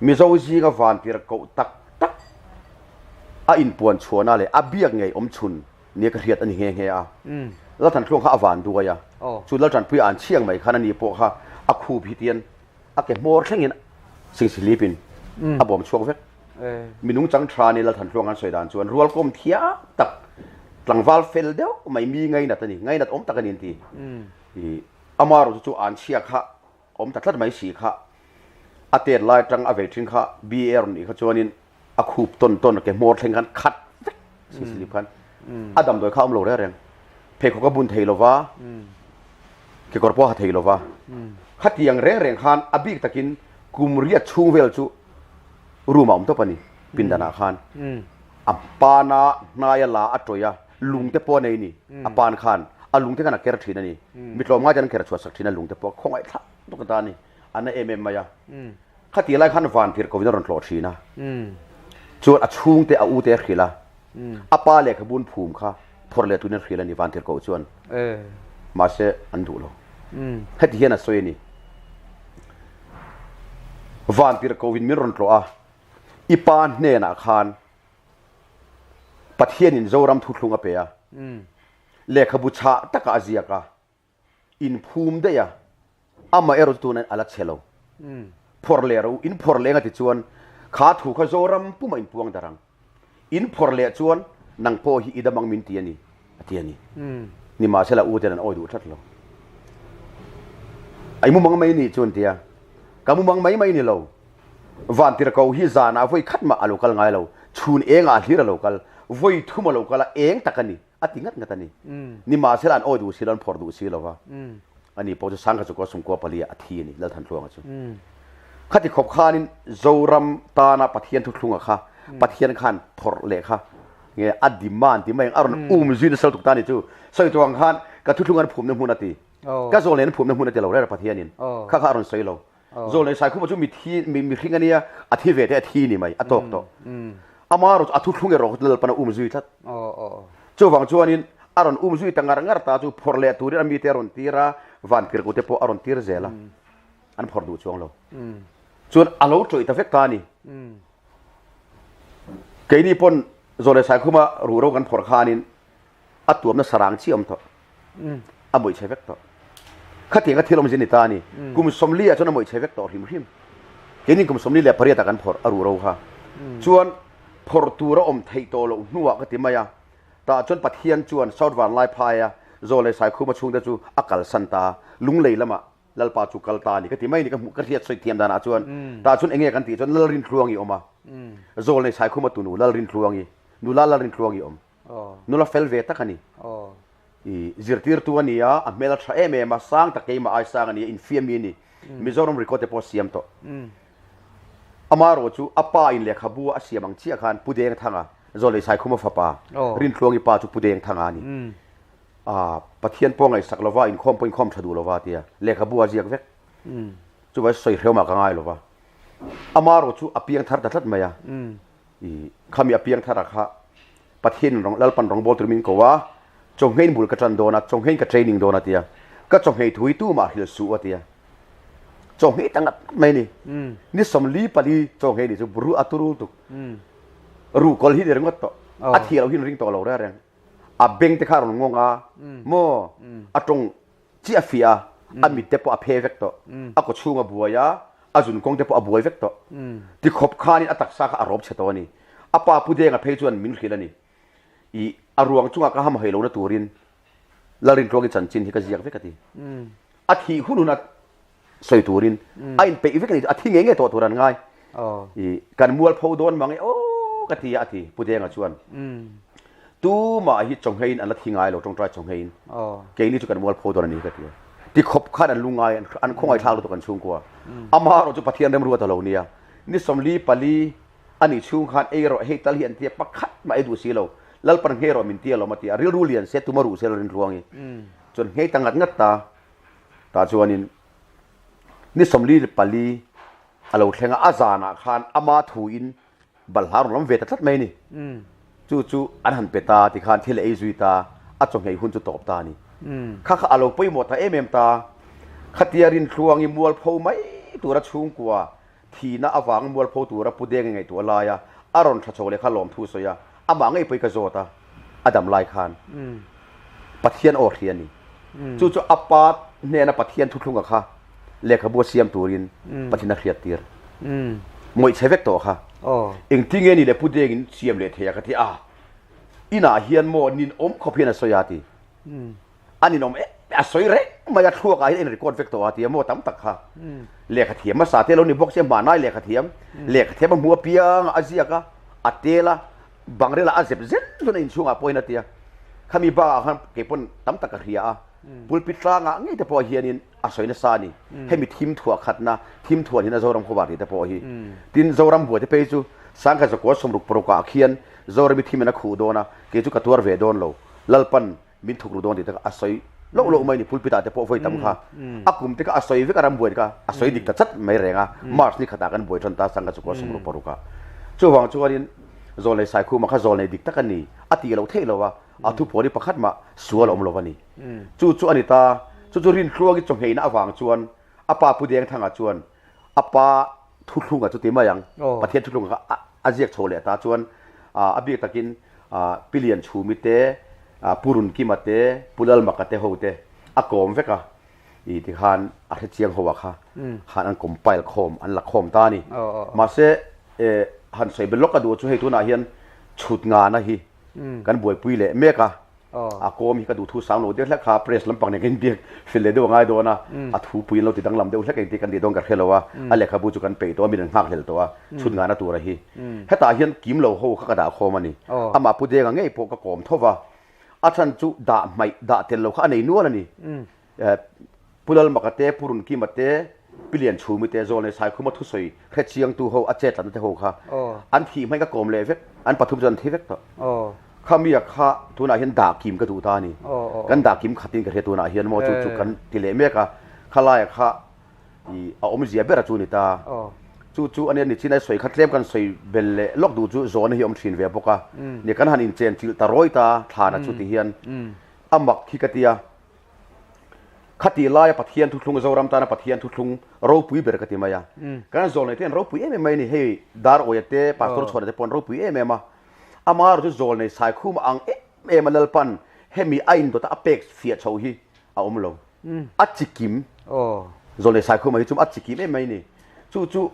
Mizo zinga Vantir koh tak tak a inpuan chhuahna leh a biak ngei awm chhun nia ka hriat a ni nghe nghe a. Lalthantluanga kha a van duai a, chu Laltanpuia an chhiang mai khan ani pawh kha a khup hi tian a ke hmawr thlengin singsihlipin a bawm chhuak vek. Mi nungchang tha ni Lalthantluang an sawi dan chuan rualkawm thiam tak, tlangval fel deuh mai mi ngainat a ni, ngainat awm tak a ni an ti. I ama erawh chu chu an chhia kha awm ta tlat mai si kha a tet lai atang a vei thin kha BA rawn nih kha chuanin a khup tawn tawn a ke hmawr thleng khan khat vek singsilip khan a damdawi kha a awm lo reng reng. Pheikhawk a bun thei lova, kekawr pawh a ha thei lova. Khatiang reng reng khan a bik takin kum riat chhung vel chu room a awm tawp a ni pindanah khan. A pana hnaia la a tawih a, lung te pawh a nei a ni. A pan khan a lung te khan a ker thin a ni. Mi tlawmngai ten an ker chhuah sak thin a, lung te pawh khawngaih thlak tuk a ta a ni. A na em em mai a. Khati lai khan van tirh kovin a rawn tlawh thin a. Chuan a chhungte a ute a hrilh a. A pa lehkhabun phum kha phawrh leh tuin an hrilh a ni van tirh koh chuan. Mahse an duh lo. Heti hian a sawi a ni. Van tirh kovin min rawn tlawh a, i pa hnenah khan Pathianin Zoram thuthlung a pe a. Lehkhabu chhah takah a ziak a. inphum daih a, amah erawh chu tunah a la chhe lo. Phawrh leh rawh u, in phawrh leh anga ti chuan kha thu kha Zoram pumah in puang darh ang. In phawrh leh chuan nang pawh hi i dam ang min ti a ni, a ti a ni. Nimahsela u ten an awi duh tlat lo. Ai mumang mai ni chuan tia, ka mumang mai mai ni lo. Vantirhkoh hi zanah vawi khat mah a lo kal ngai lo, chhun engah hlir a lo kal, vawi thum a lo kal a, eng tak a ni. A ti ngat ngat a ni. Nimahsela an awi duh si lo, an phawrh duh si lo va. Ani pawh chu Sangha chu Kawsumkua pali ah a thi a ni, Lalthantluanga chu. Khati khawp khanin Zoram tana Pathian thuthlunga kha Pathian khan phawrh leh kha nge a demand ti mai ang, a rawn um zui nasa lutuk ta a ni chu. Sawi tur ang khan ka thuthlung an phumna hmun a ti. Ka zawl nen an phumna hmun a ti lo reng Pathianin. Kha kha a rawn sawi lo. Zawlnei Saikhuma chu mithi mihring a nia, a thi ve te a thi ni mai, a tawk tawh. Ama erawh chu a thuthlung erawh kha Lalpan a um zui tlat. Chuvang chuanin a rawn um zui ta ngar ngar ta chu phawrh leh turin a mite a rawn tir a, vantirhkoh te pawh a rawn tir zel a, an phawrh duh chuang lo. Chuan a lo tawih ta vek ta a ni. Keini pawn Zawlnei Saikhuma ruhro kan phawrh khanin a tuamna sarang chi a awm tawh. A mawih chhe vek tawh. Khatiang a thil awmzia ni ta a ni. Kum 40 ah chuan a mawih chhe vek tawh hrim hrim. Keinin kum 48 ah kan phawrh a ruh ro kha. Chuan phawrh tur a awm theih tawh loh hnuah ka ti mai a. Tah chuan Pathian chuan South Vanlaiphai a Zawl leh Saikhuma chhungte chu a kalsan ta a. Lunglei lamah Lalpa chu kal ta a ni ka ti mai a ni ka hmuh ka hriat sawi thiam danah chuan. Tah chuan enge kan tih chuan Lalrintluangi awm a. Zawl nei Saikhuma tunu Lalrintluangi, nula Lalrintluangi awm. Nula fel ve tak a ni. I zirtirtu a ni a, a hmel a tha em em a, sang tak keimah ai sang a ni a, infiam mi a ni. Mizoram record te pawh a siam tawh. Amaherawh chu a pa in lehkhabu a siam ang chiah khan Pu Dengthanga, Zawlei Saikhuma fapa, Rintluangi pa chu Pu Dengthanga a ni. Pathian pawh ngaihsak lova, inkhawm pawh inkhawm tha duh lova a ti a, lehkhabu a ziak vek. Chuvai sawi hrehawmah ka ngai lova. Amaherawh chu a piang thar ta tlat mai a. I khami a piang thar a kha Pathian rawng Lalpan rawngbawl tur min ko a, chawnghein bul ka tan dawn a, chawnghein ka training dawn a tia, ka chawnghei thu hi tumah hrilh suh a tia, chawnghei ta ngat ngat mai a ni. Ni 44 chawnghei ni chu ru a turul tuk, ruhkawl hi ni ringawt tawh, a thih loh hi ring tawh lo reng reng, a beng te kha a rawn ngawng a maw, a tawng chiah a fiah a, a mit te pawh a phe vek tawh, a kaw chhung a buai a, a zun kawng te pawh a buai vek tawh. Tikhawp khanin a taksa kha a rawp chhe tawh a ni. A pa Pu Denga phei chuan min hrilh a ni. I a ruang chungah ka ham hailo na turin Lalrintluangi chanchin hi ka ziak vek a ti. A thih hun hun a sawi turin a inpeih vek a ni. A thi ngei ngei tawh tur an ngai. I kan mualpho dawn mang e aw ka ti a a ti Pu Denga chuan. Tumah hi chawngheiin an la thi ngai lo tawngtai chawngheiin. Keini chu kan mualpho dawn a ni ka ti a. Ti khawp khan an lungngai, an khawngaihthlak lutuk an chhungkua. Amaherawhchu Pathian remruat a lo nia. Ni 44 a nih chhung khan ei rawh hei tal hi an tia pakhat mah ei duh si lo. Lalpan nghei rawh min tia lawm a ti a, rilru lian se tuma ruh se lo rinhluang i. Chuan nghei ta ngat ngat ta tah chuanin ni 44 a lo thleng a, a zanah khan ama thuin Balhla rawn lam ve ta tlat mai a ni. Chu chu an han pe ta tikhan thil a ei zui ta, a chawhngei hun chu tawp ta a ni. Kha kha a lo pawimawh ta em em ta. Khatia Rinthluangi mualpho mai tura chhungkua thihna avanga mualpho tura Pu Denga ngaihtuah laia a rawn tha chho leh kha lawmthu sawi a, amah ngei pawhin ka zawt a, a dam lai khan Pathian aw hria a ni. Chu chu a pa hnena Pathian thuthlunga kha lehkhabu a siam turin Pathian a hriattir. Mawih chhe vek tawh kha. Engtin nge ni le Pu Dengin siam leh thei a ka ti a, inah hian maw ninawm khawp hian a sawi a ti. A ninawm em a sawi reng mai a, thluakah hian a in record vek tawh a ti a maw tam tak kha. Lehkha thiam hmasa te lo ni bawk se hmanai lehkha thiam, lehkha thiam a hmu apiang a ziak a, a tel a, Bangrela a zep zen zen a inchhungah pawhin a ti a, khami bakah khan kei pawn tam tak ka hria a, pulpit tlangah ngei te pawh hianin a sawi nasa a ni, hemi thim thuah khatna, thim thuah hina Zoram khawvar tih te pawh hi. Tin, Zoram buai te phei chu Sangkhat zakua sawmruk parukah khian Zorami thimin a khuh dawn a, kei chu ka tuar ve dawn lo, Lalpan min thuk ru dawn tih te kha a sawi loh loh mai ni pulpit ah te pawh vawi tam kha a kum te kha a sawi vek a ram buai te kha a sawi dik ta chat mai reng a March ni khatah kan buai tan ta sangha chukua sawmru paruk ah chuvang chuanin zawlnei Saikhuma kha zawlnei dik tak a ni a tih loh theih lo a a thu pawh ni pakhat mah sual a awm lo a ni chu chu a ni ta chu chu Rintluangi chawhngheihna avang chuan a pa Pu Dengthanga chuan a pa thuthlunga chu ti mai ang Pathian thuthlunga kha a ziak chho leh ta chuan a bik takin Pi Lianchhumi te, Pu Runkima te, Pu Lalmaka te ho te a kawm vek a, i tikhan a hrechiang ho ah kha khan an compile khawm an la khawm ta a ni. Mahse han sawi bel lawk a duh chu hei tunah hian chhut ngana hi kan buaipui leh mek a, a kawm hi ka duh thu sang lo deuh hlek kha press lampang nen kan inbiak fel leh deuh a ngai dawn a, a thupui an lo ti danglam deuh hlek engtin kan tih dawn ka hre lo a, a lehkhabu chu kan peih tawh a, min an nghak hlel tawh a, chhut ngana tura hi. Hetah hian kim lo ho kha ka dah khawm a ni. Amah Pu Denga ngei pawh ka kawm tho va, a chhan chu dah hmaih dah tel lo kha a nei nual a ni. Pu Lalmaka te, Pu Runkima te, Pi Lianchhumi te, Zawlnei Saikhuma thusawi hre chiangtu ho a chet tlatna te ho kha an thih hmain ka kawm leh vek, an pathum chuan an thi vek tawh. Kha mia kha tunah hian dah kim ka duh ta a ni. Kan dah kim khatin ka hria tunah hian maw chu chu kan ti leh mek a, khalaia kha i a awmzia ber a chu ni ta. Chu chu ania nichin a sawi kha tlem kan sawi bel leh lawk duh chu zawhna hi a awm thin ve bawk a. Nia kan han inchen chilh ta rawi ta thlana chu ti hian a mak hi ka ti a. Khati laia Pathian thuthlung, Zoram tana Pathian thuthlung ropui ber ka ti mai a. Kan zawlnei te an ropui em em mai a ni. Hei Dar Awia te, Pastor Chhuana te pawh an ropui em em a. Ama erawh chu zawlnei Saikhuma ang em em a Lalpan hemi a indawta a pek fiah chho hi a awm lo. A chikim. Zawlnei Saikhuma hi chu a chikim em mai a ni. Chu chu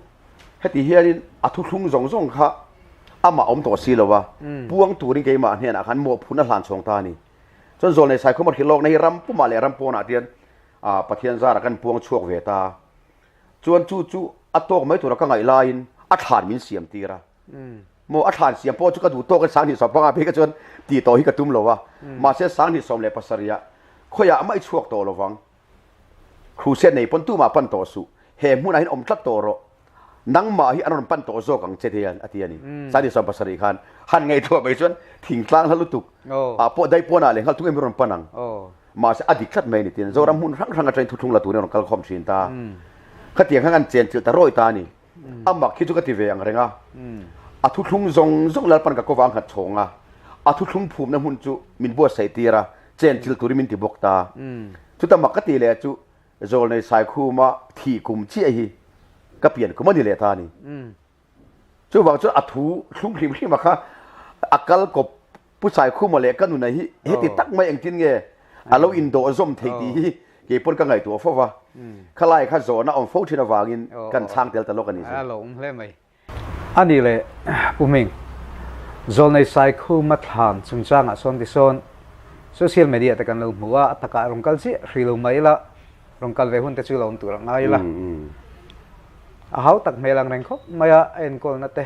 heti hianin a thuthlung zawng zawng kha amah awm tawh si lo a, puang turin keimah hnenah khan mawhphurhna hlan chhawng ta a ni. Chuan Zawlnei Saikhuma hrilh lawkna hi ram pumah leh ram pawnah tian Pathian zarah kan puang chhuak ve ta. Chuan chu chu a tawk mai tura ka ngaih laiin a thlan min siam tir a. Maw a thlan siam pawh chu ka duh tawk in 2015 phei kha chuan tih tawh hi ka tum lo a. Mahse 2017 ah khawiah mah i chhuak tawh lovang. Crusade nei pawn tumah pan tawh suh. He hmunah hian awm tlat tawh rawh. Nangmah hi an rawn pan tawh zawk ang che ti a ti a ni. 2017 khan han ngaihtuah mai chuan thingtlang hla lutuk ah pawh daipawnah leh nghal tung em hi rawn pan ang. Mahse a dik tlat mai a ni tiin Zoram hmun hrang hrang atangin thuthlung la turin a rawn kal khawm thin ta. Khatiang khan kan chenchilh ta rawi ta a ni. A mak hi chu ka ti ve ang reng a. A thuthlung zawng zawng Lalpan ka kawva a nghat chhawng a, a thuthlung phumna hmun chu min buatsaih tir a, chenchilh turin min ti bawk ta. Chuta mak ka ti leh chu Zawlnei Saikhuma thih kum chiah hi ka pian kum a ni leh ta a ni. Chuvang chuan a thu thlung hrim hrim a kha a kal kawp Pu Saikhuma leh ka nuna hi heti tak mai engtin nge a lo indawh zawm thei tih hi kei pawn ka ngaihtuah fo va. Khalai kha zawhna awm fo thin avangin kan chhang tel ta lawk a ni. A lo awm hle mai. A nih leh Pu Hming, Zawlnei Saikhuma thlan chungchangah sawn tisawn social media te kan lo hmu a, a takah rawn kal chiah hrih lo mai ila, rawn kal ve hun te chu lo awm tur a ngai ila. A hau tak hmel ang reng khawp mai a, a enkawlna te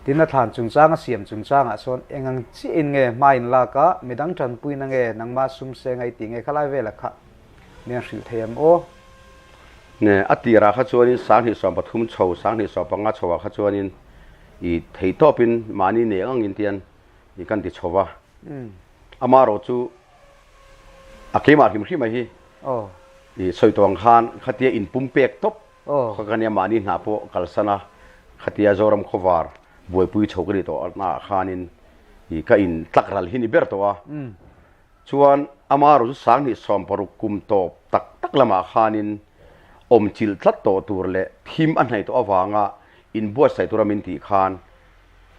tin a thlan chungchang a siam chungchangah sawn eng ang chiahin nge hma in lak a, midang tanpuina nge nangmah sum se ngai tih nge khalai vela kha. Min han hrilh thei ang aw. Ne, a tirah kha chuanin 2013 chho, 2015 chhoah kha chuanin i theihtawpin mahni nei ang angin tian i kan ti chho va. Amaherawh chu a keimah hrim hrim a hi i sawi tawh ang khan khatia inpum pek tawp kha ka nia mahni hna pawh kalsan a, khatia Zoram khawvar buaipui chho ka ni tawh naah khanin i ka in tlak ral hi ni ber tawh a. Chuan amaherawh chu 2016 kum tawp tak tak lamah khanin awmchilh tlat tawh tur leh thim a hnaih tawh avanga inbuatsaih tura min tih khan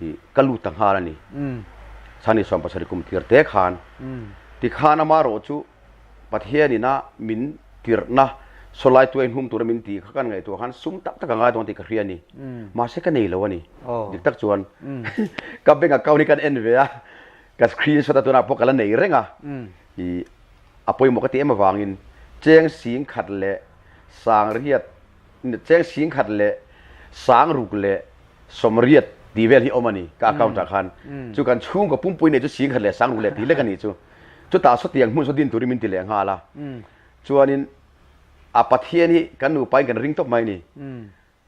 i ka lut ta nghal a ni. 2017 kum tir te khan tikhan amaherawh chu Pathianin a min tirhna sawlai tuai hnum tura min tih kha kan ngaihtuah khan sum tak tak a ngai dawn tih ka hria a ni. Mahse ka nei lo a ni. Dik tak chuan ka bank account hi kan en ve a. Ka screenshot a tunah pawh ka la nei reng a, i a pawimawh ka ti em avangin cheng sing khat leh sang riat cheng sing khat leh sang ruk leh sawm riat tih vel hi awm a ni ka account ah khan. Chu kan chhungkaw pumpui nei chu sing khat leh sang ruk leh tih lek a nih chu. Chutah sawtiang hmun saw din turin min ti leh nghal a. Chuanin a Pathian hi kan nupain kan ring tawp mai a ni.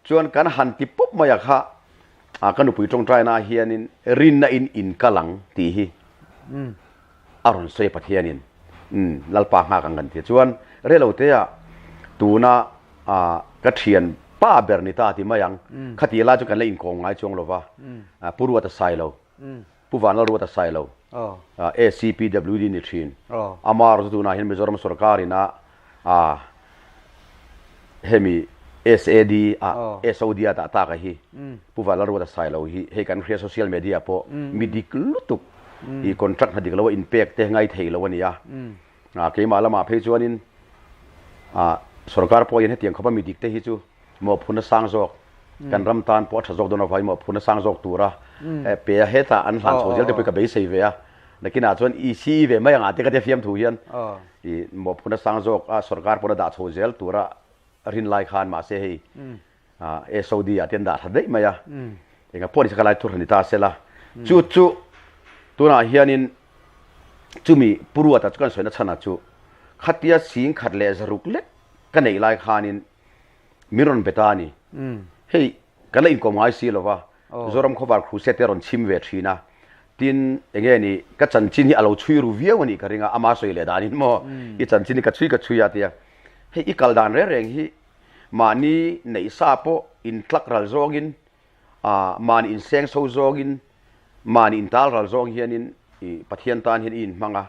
Chuan kan han ti pawp mai a kha, ka nupui tawngtaina ah hianin rinna in in kal ang tih hi a rawn sawi a Pathianin Lalpa nghak ang kan ti a. Chuan reilotea tuna ka thian pa ber ni ta ti mai ang, khati lai chu kan la inkawm ngai chuang lova, Pu Ruata Sailo, Pu Vanlalruata Sailo, ACPWD ni thin. Amah erawh chu tunah hian Mizoram sorkarin a hemi SAD a SOD a dah tak a hi Pu Vanlalruata Sailo hi hei kan hria social media pawh mi dik lutuk i contract hna dik lo a inpek te ngai thei lo a ni a. Keimah lamah phei chuanin sorkar pawh hian hetiang khawpa mi dik te hi chu mawhphurhna sang zawk kan ram tan pawh a tha zawk dawn avangin mawhphurhna sang zawk tura pe a hetah an hlan chho zel te pawh ka beisei ve a. Nakinah chuan ECE ve mai angah te ka tia fiam thu hian i mawhphurhna sang zawk a sorkar pawn a dah chho zel tura rin lai khan mahse hei SOD ah te an dah thla daih mai a. Enga pawh ni se ka lai thur han ni ta sela. Chu chu tunah hianin chumi Pu Ruata chu kan sawina chhanah chu khatia sing khat leh zaruk lek ka neih lai khanin min rawn be ta a ni. Hei kan la inkawm ngai si lo va, Zoram Khawvar Crusade te a rawn chhim ve thin a, tin enge ni ka chanchin hi a lo chhui ru viau a nih ka ring a, ama sawi leh danin maw i chanchin hi ka chhui ka chhui a tia, hei i kal dan reng reng hi mahni neih sa pawh intlak ral zawngin mahni inseng so zawngin mahni intal ral zawng hianin i Pathian tan hian i inhmang a,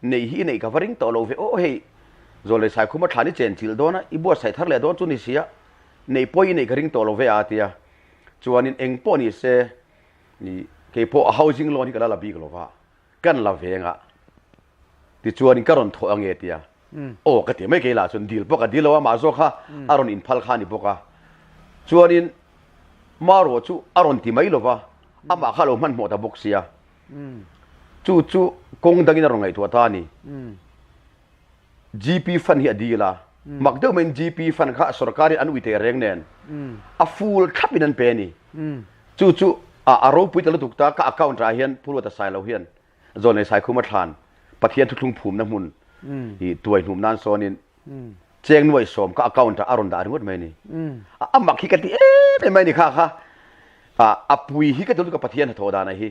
Neih hi i neih ka va ring tawh lo ve aw hei, Zawlei Saikhuma thlan i chen chilh dawn a, i buatsaih thar leh dawn chu ni sia, neih pawh i neih ka ring tawh lo ve a tia. Chuanin eng pawh ni se, i kei pawh a housing loan hi ka la la bik lo va, kan la veng a, tichuanin ka rawn thawh ange tia. Aw ka ti mai kei lah chuan dil pawh ka dil lo a, mah zawk kha a rawn inphal kha a ni bawk a. Chuanin Maruah chu a rawn ti mai lo va, amah kha a lo hmanhmawh ta bawk sia. Chu chu kawng dangin a rawn ngaihtuah ta a ni. GP fund hi a dil a, mak deuh maiin GP fund kha sorkarin an ui teh reng nen a full thlapin an pe a ni. Chu chu a ropui ta lutuk ta, ka account ah hian Pu Ruata Sailo hian Zawnlei Saikhuma thlan Pathian thuthlung phumna hmun hi tuai hnum nan sawnin Cheng nuaih sawm ka account ah a rawn dah ringawt mai a ni. A mak hi ka ti em em mai a ni kha kha. A pui hi ka ti lutuk a Pathian hnathawh dan a hi.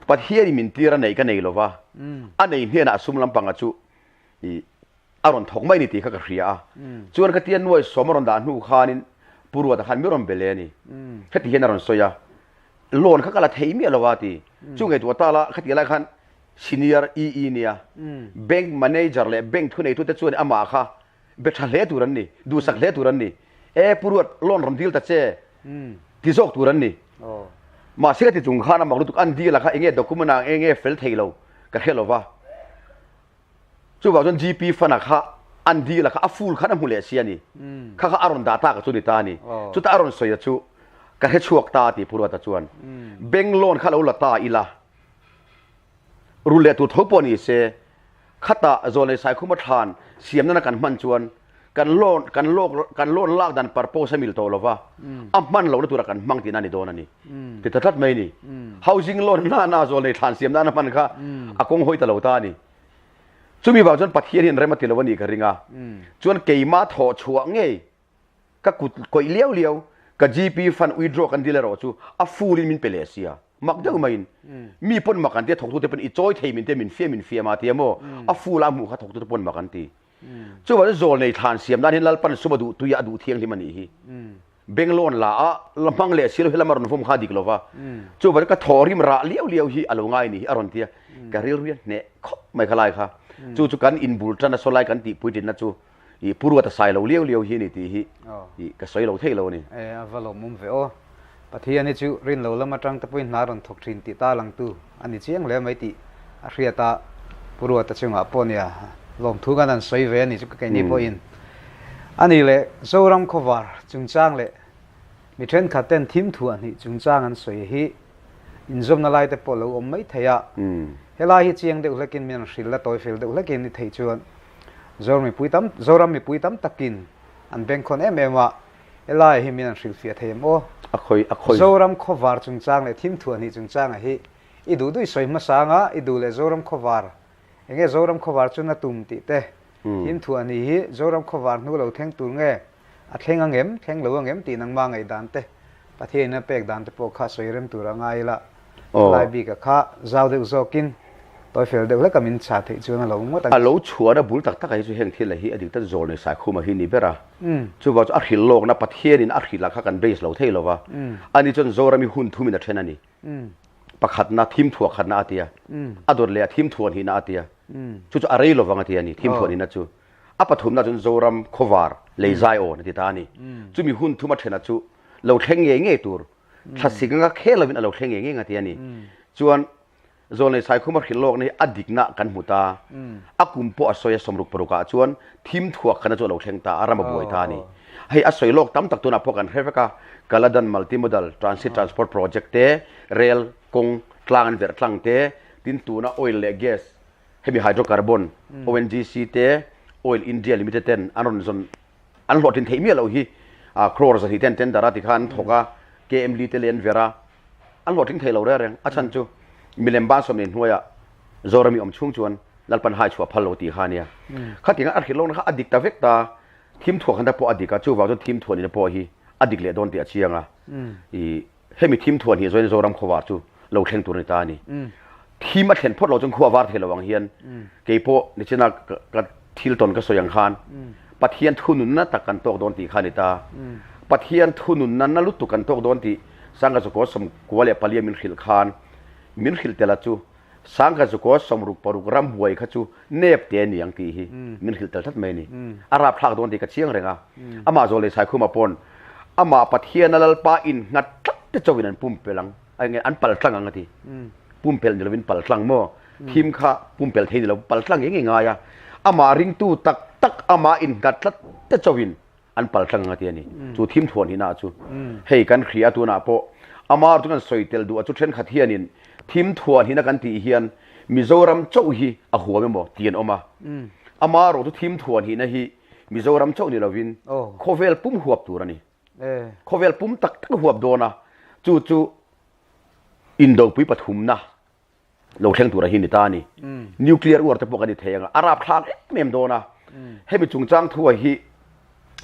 Pathian in min tir a neih ka nei lo va, a nei hnenah a sum lampanga chu i a rawn thawk mai a ni tih kha ka hria a. Chuan ka tia nuaih sawm a rawn dah hnu khanin Pu Ruata khan mi rawn be leh a ni. Heti hian a rawn sawi a, loan kha ka la thei miah lo a ti. Chu ngaihtuah ta la, khati lai khan Senior EE nia, Bank Manager leh Bank thuneitute chuan amah kha be tha hle tur an ni, duhsak hle tur an ni. E Pu Ruat, loan rawn dil ta che ti zawk tur an ni. Mahse ka ti chung khan amak lutuk an deal a kha enge document ah enge fel thei lo ka hre lo va. Chuvang chuan GP fund ah kha an deal a kha a full khan a hmu leh si a ni. Kha kha a rawn dah ta ka chu ni ta a ni. Chutah a rawn sawi a chu ka hre chhuak ta a ti Pu Ruata chuan. Bank loan kha lo la ta ila. Rul leh tur tho pawh ni se, khatah Zawlnei Saikhuma thlan siam nana kan hman chuan kan loan kan lawk kan loan lak dan purpose a mil tawh lova, a hman lohna tura kan hmang tihna a ni dawn a ni. Ti ta tlat mai a ni. Housing loan nana Zawlnei thlan siam nana hman kha a kawng hawi ta lo ta a ni. Chumi vang chuan Pathian hian rem a ti lo a nih ka ring a. Chuan keimah thawh chhuah ngei ka kut kawih liau liau ka GP fund withdraw kan dil erawh chu a full in min pe leh sia. Mak deuh maiin mi pawn mak an ti a, thawktute pawn i chawi thei min tia min fiam min fiam a tia maw a full a hmuh kha thawktute pawn mak an ti. Chuvang chuan zawl nei thlan siam nan hian Lalpan sum a duh tui a, a duh thianghlim a nih hi. Benglawn la a, la hmang leh si lo hi lama rawn vawm kha a dik lo va. Chuvang chuan ka thaw rim rah liau liau hi a lo ngai ni hi a rawn ti a, ka rilru hi a hneh khawp mai kha lai kha. Chu chu kan inbul tan a saw lai kan tihpui tinna chu i Pu Ruata sai lo liau liau hi a ni tih hi i ka sawi lo thei lo a ni. E, a va lawmawm ve aw. Pathian hi chu rin lo lam atang te pawhin hna rawn thawk thin tih ta langtu a ni chiang hle mai tih a hriat a, Pu Ruata chungah pawh nia lawmthu kan han sawi ve a ni chu ka keini pawhin a ni leh Zoram khawvar chungchang leh mi thenkhat ten thim thuah hnih chungchang an sawi hi inzawmna lai te pawh lo awm mai thei a, helai hi chiang deuh hlekin min an hrilh la tawi fel deuh hlekin i theih chuan Zoram mipui tam Zoram mipui tam takin an bengkhawn em em a, helai hi min an hrilhfiah thei em aw? A khawi a khawi. Zoram khawvar chungchang leh thim thuah hnih chungchangah hi i duh duh i sawi hmasa anga i duh leh Zoram khawvar enge Zoram khawvar chu na tum tih te thim thuah hnih hi Zoram khawvar hnu lo thleng tur nge A thleng ang em, thleng lo ang em tih nangmah ngaihdan te, Pathianin a pek dan te pawh kha sawi rem tur a ngai ila, helai bika kha zau deuh zawkin tawi fel deuh hleka min chah theih chuan a lo ngawt ang. A lo chhuahna bul tak takah hi chu heng thil hi a dik tak zawl nei Saikhuma hi ni ber a. Chuvang chu a hrilh lawkna Pathianin a hrilh ah kha kan base lo thei lo va. Ani chuan Zoram hi hun thumin a then a ni. Pakhatna thim thuah khatna a ti a, a dawt leh a thim thuah hnihna a ti a. Chu chu a rei lovang a ti a ni, thim thuah hnihna chu. A pathumna chuan Zoram khawvar lei zai awn a ti ta a ni. Chumi hun thuma thena chu lo thleng ngei ngei tur, thlasik anga khel lovin a lo thleng ngei ngei nga ti a ni. Chuan Zawlnei Saikhuma hrilh lawkna hi a dikna kan hmu ta. A kum pawh a sawi a 66 ah chuan thim thuak khana chu a lo thleng ta a, ram a buai ta a ni. Hei a sawi lawk tam tak tunah pawh kan hre vek a, Kaladan Multimodal Transit Transport Project te, Rail kawng tlang an verh tlang te, tin tuna oil leh gas Hemi hydrocarbon, ONGC te, Oil India Limited ten an rawn zawn an hlawhtlin theih miah loh hi crore 200 ten tender a tikhan an thawk a, KMD te leh an ver a, an hlawhtling thei lo reng reng. A chhan chu milem ban sawmnei hnuaiah Zorami awm chhung chuan Lalpan hai chhuah phal lo tih kha a nia. Khatiang a hrilh lohna kha a dik ta vek ta, thim thuah khan ta pawh a dik a, chuvang chuan thim thuah nihna pawh hi a dik leh dawn tih a chiang a. I Hemi thim thuan hi zawiin Zoram khuavar chu lo thleng tur a ni ta a ni. Thim a thlen phawt lo chuan khua var thei lo ang hian kei pawh nichina ka thil tawn ka sawi ang khan Pathian thununna tak kan tawk dawn tih kha a ni ta. Pathian thununna na lutuk kan tawk dawn tih Sangha Zukaw 94 min hrilh khan min hrilh tel a chu Sangha Zukaw 66 ramhuai kha chu nep te a ni ang tih hi min hrilh tel tlat mai a ni. A rapthlak dawn tih ka chiang reng a. Amah Zawlei Saikhuma pawn amah Pathiana Lalpa innghat tlat te chauhin an pumpelh ang, an pal tlang ang a ti. Pumpelh ni lovin pal tlang maw? Thim kha pumpelh thei ni lo, pal tlang eng nge ngai a. Amah ringtu tak tak amah innghat tlat te chauhin an pal tlang ang a ti a ni. Chu thim thuan hi na chu hei kan hria tunah pawh amar chu kan sawi tel duh a chu thenkhat hianin thim thuan hi na kan tih hian Mizoram chauh hi a huam emaw ti an awm a. Ama erawh chu thim thuan hi na hi Mizoram chauh ni lovin khawvel pum huap tur a ni. Khawvel pum tak tak huap dawn a, chu chu indopui pathumna lo thleng tura hi ni ta a ni. Nuclear war te pawh kan ni thei ang a, a rapthlak em em dawn a. Hemi chungchang thu a hi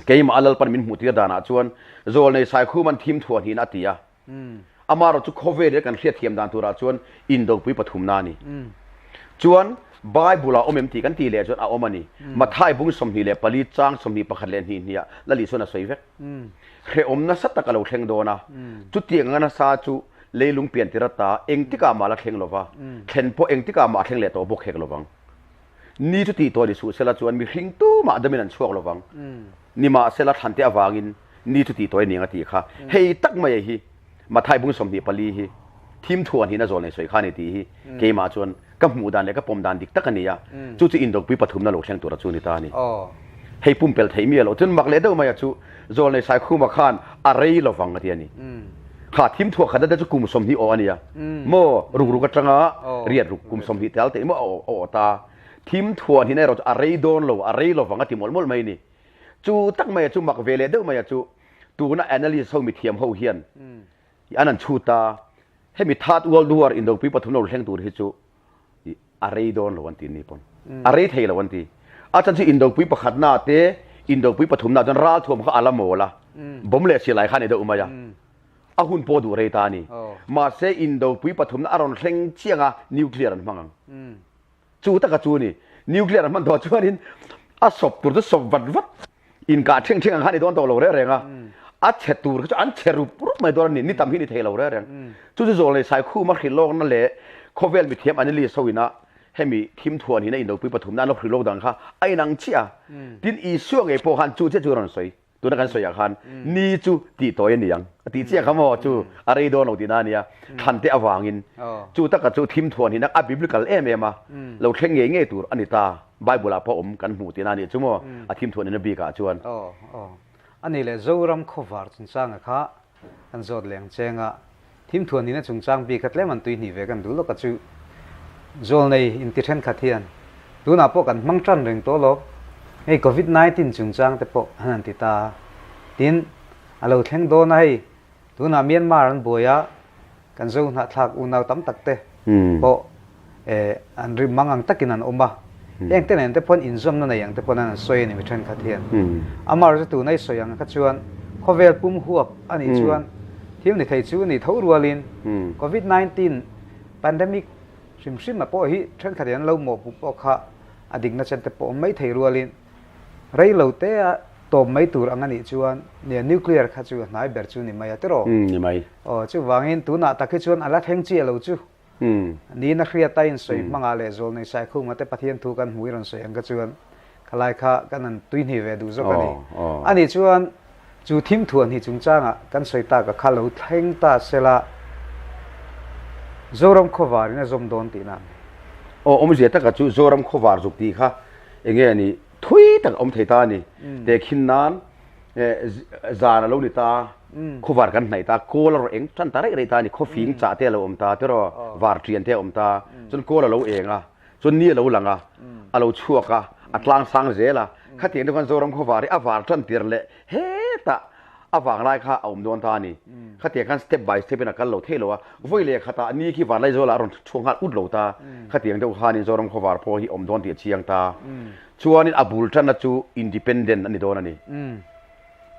keimah a Lalpan min hmuh tir danah chuan Zawlnei Saikhuman thim thuah hnihin a ti a. Amaherawh chu khawvel hi kan hriatthiam dan turah chuan indopui pathumna a ni. Chuan Bible ah awm em tih kan tih leh chuan a awm a ni. Mathai bung 24 chang 21 leh hnih hniah Lali chuan a sawi vek. Hrehawm nasa tak a lo thleng dawn a, chutiang anga nasa chu leilung pian tir ata engtikah mah la thleng lo va, thlen pawh engtikah mah a thleng leh tawh bawk hek lo vang. Ni chu tih tawh ni suh sela chuan mihring tumah damin an chhuak lo vang. Nimahsela thlante avangin ni chu tih tawh a ni ang a tih kha. Hei tak mai hi Mathai bung 24 hi thim thuan hian a zawl nei sawi kha a ni tih hi keimah chuan ka hmuh dan leh ka pawm dan dik tak a ni a, chu chu indawkpui pathumna lo thleng tura chu a ni ta a ni. Hei pumpelh theih miah loh chuan mak leh deuh mai a chu Zawlnei Saikhuma khan a rei lovang a ti a ni. Kha thim thuah khatna te chu kum 20 awh a ni a, maw ruk ruk atanga riat ruk kum 20 tel teh maw a awh ta. Thim thuah hnin erawh chu a rei dawn lo, a rei lovang a ti mawlh mawlh mai a ni. Chu tak mai a chu mak ve leh deuh mai a chu tuna analyst ho mithiam ho hian an an chhut a, hemi Third World War indopui pathum lo thleng tur hi chu a rei dawn lo an ti ni pawn. A rei thei lo an ti. A chhan chu indopui pakhatna te, indopui pathumna chuan ralthuam kha a la mawl a, bomb leh silai kha a ni deuh mai a. A hun pawh duh rei ta a ni. Mahse indopui pathumna a rawn thleng chiang a, nuclear an hmang ang. Chu taka chu a ni. Nuclear an hman tawh chuanin a sawp tur chu sawp vat vat inkah ṭhing ṭhing ang kha a ni dawn tawh lo reng reng a. A chhe tur kha chu an chhe rup rup mai dawn a ni. Ni tam hi ni thei lo reng reng. Chu chu zawlnei Saikhuma hrilh lawkna leh khawvel mithiam analyst ho ina hemi thim thuan hina indopui pathumna an lo hrilh lawk dan kha a inang chiah a. Tin, Isua ngei pawh khan chu chiah chu a rawn sawi. Tuna kan sawiah khan ni chu tih tawi a ni ang a tih chiah kha maw chu a rei dawn lo tihna a nia. Thlan te avangin chu taka chu thim thuan hi a biblical em em a, lo thleng ngei ngei tur a ni ta. Bible ah pawh awm kan hmuh tihna a nih chu maw a thim thuan hina bikah chuan. Aw aw a ni leh Zoram khawvar chungchanga kha Kan zawt leng cheng a, thim thuan nihna chungchang bik kha tlem an tui hnih ve kan duh lawk a chu. Zawlnei inti thenkhat hian tunah pawh kan hmang tan reng tawh lo, hei Covid 19 chungchang te pawh an han ti ta a, tin a lo thleng dawn a hei tunah Myanmar an buai a, Kan zo hnahthlak unau tam tak te pawh an ri mang ang takin an awm a, heng te nen te pawhin inzawmna nei ang te pawhin an sawi a ni mi thenkhat hian. Amaherawhchu chu tuna i sawi ang kha chuan khawvel pum huap a nih chuan thil ni thei chu ni tho rualin Covid 19 pandemic hrim hrim a pawh hi thenkhat in an lo mawhpuh pawh kha a dikna chen te pawh awm mai thei rualin Rei lo te a tawp mai tur ang a nih chuan nia nuclear kha chu a hnai ber chu ni mai a tiraw? Umm ni mai. Aw chuvangin tunah tak hi chuan a la thleng chiah lo chu. Umm. Niin a hriat a insawi hmangah leh Zawlnei Saikhuma te Pathian thu kan hmuh i rawn sawi ang kha chuan khalai kha kan han tuihnih ve duh zawk a ni. A nih chuan chu thim thuan hi chungchangah kan sawi tak a kha lo thleng ta sela Zoram khawvar in a zawm dawn tihna a ni. Aw awmzia taka chu Zoram khawvar zuk tih kha Enge a nih? Thui tak a awm thei ta a ni. Tehkhin nan zan a lo ni ta, khuvar kan hnaih ta, kawl a rawn eng tan ta raih raih ta a ni. Khawfing chah te a lo awm ta tiraw, var ṭian te a awm ta. Chuan kawl a lo eng a, chuan ni a lo lang a, a lo chhuak a, a tlang sang zel a. Khatiang te khan Zoram khuavar hi a var tan tir leh hetah A vanglai kha a awm dawn ta a ni. Khatiang khan step by step in a kal lo thei lo a, vawi leh khatah ni khi Vanlaizuala a rawn chhuak nghal ut lo ta. Khatiang deuh khanin Zoram khawvar pawh hi awm dawn tih a chiang ta. Chuanin a bul tanna chu independent a ni dawn a ni.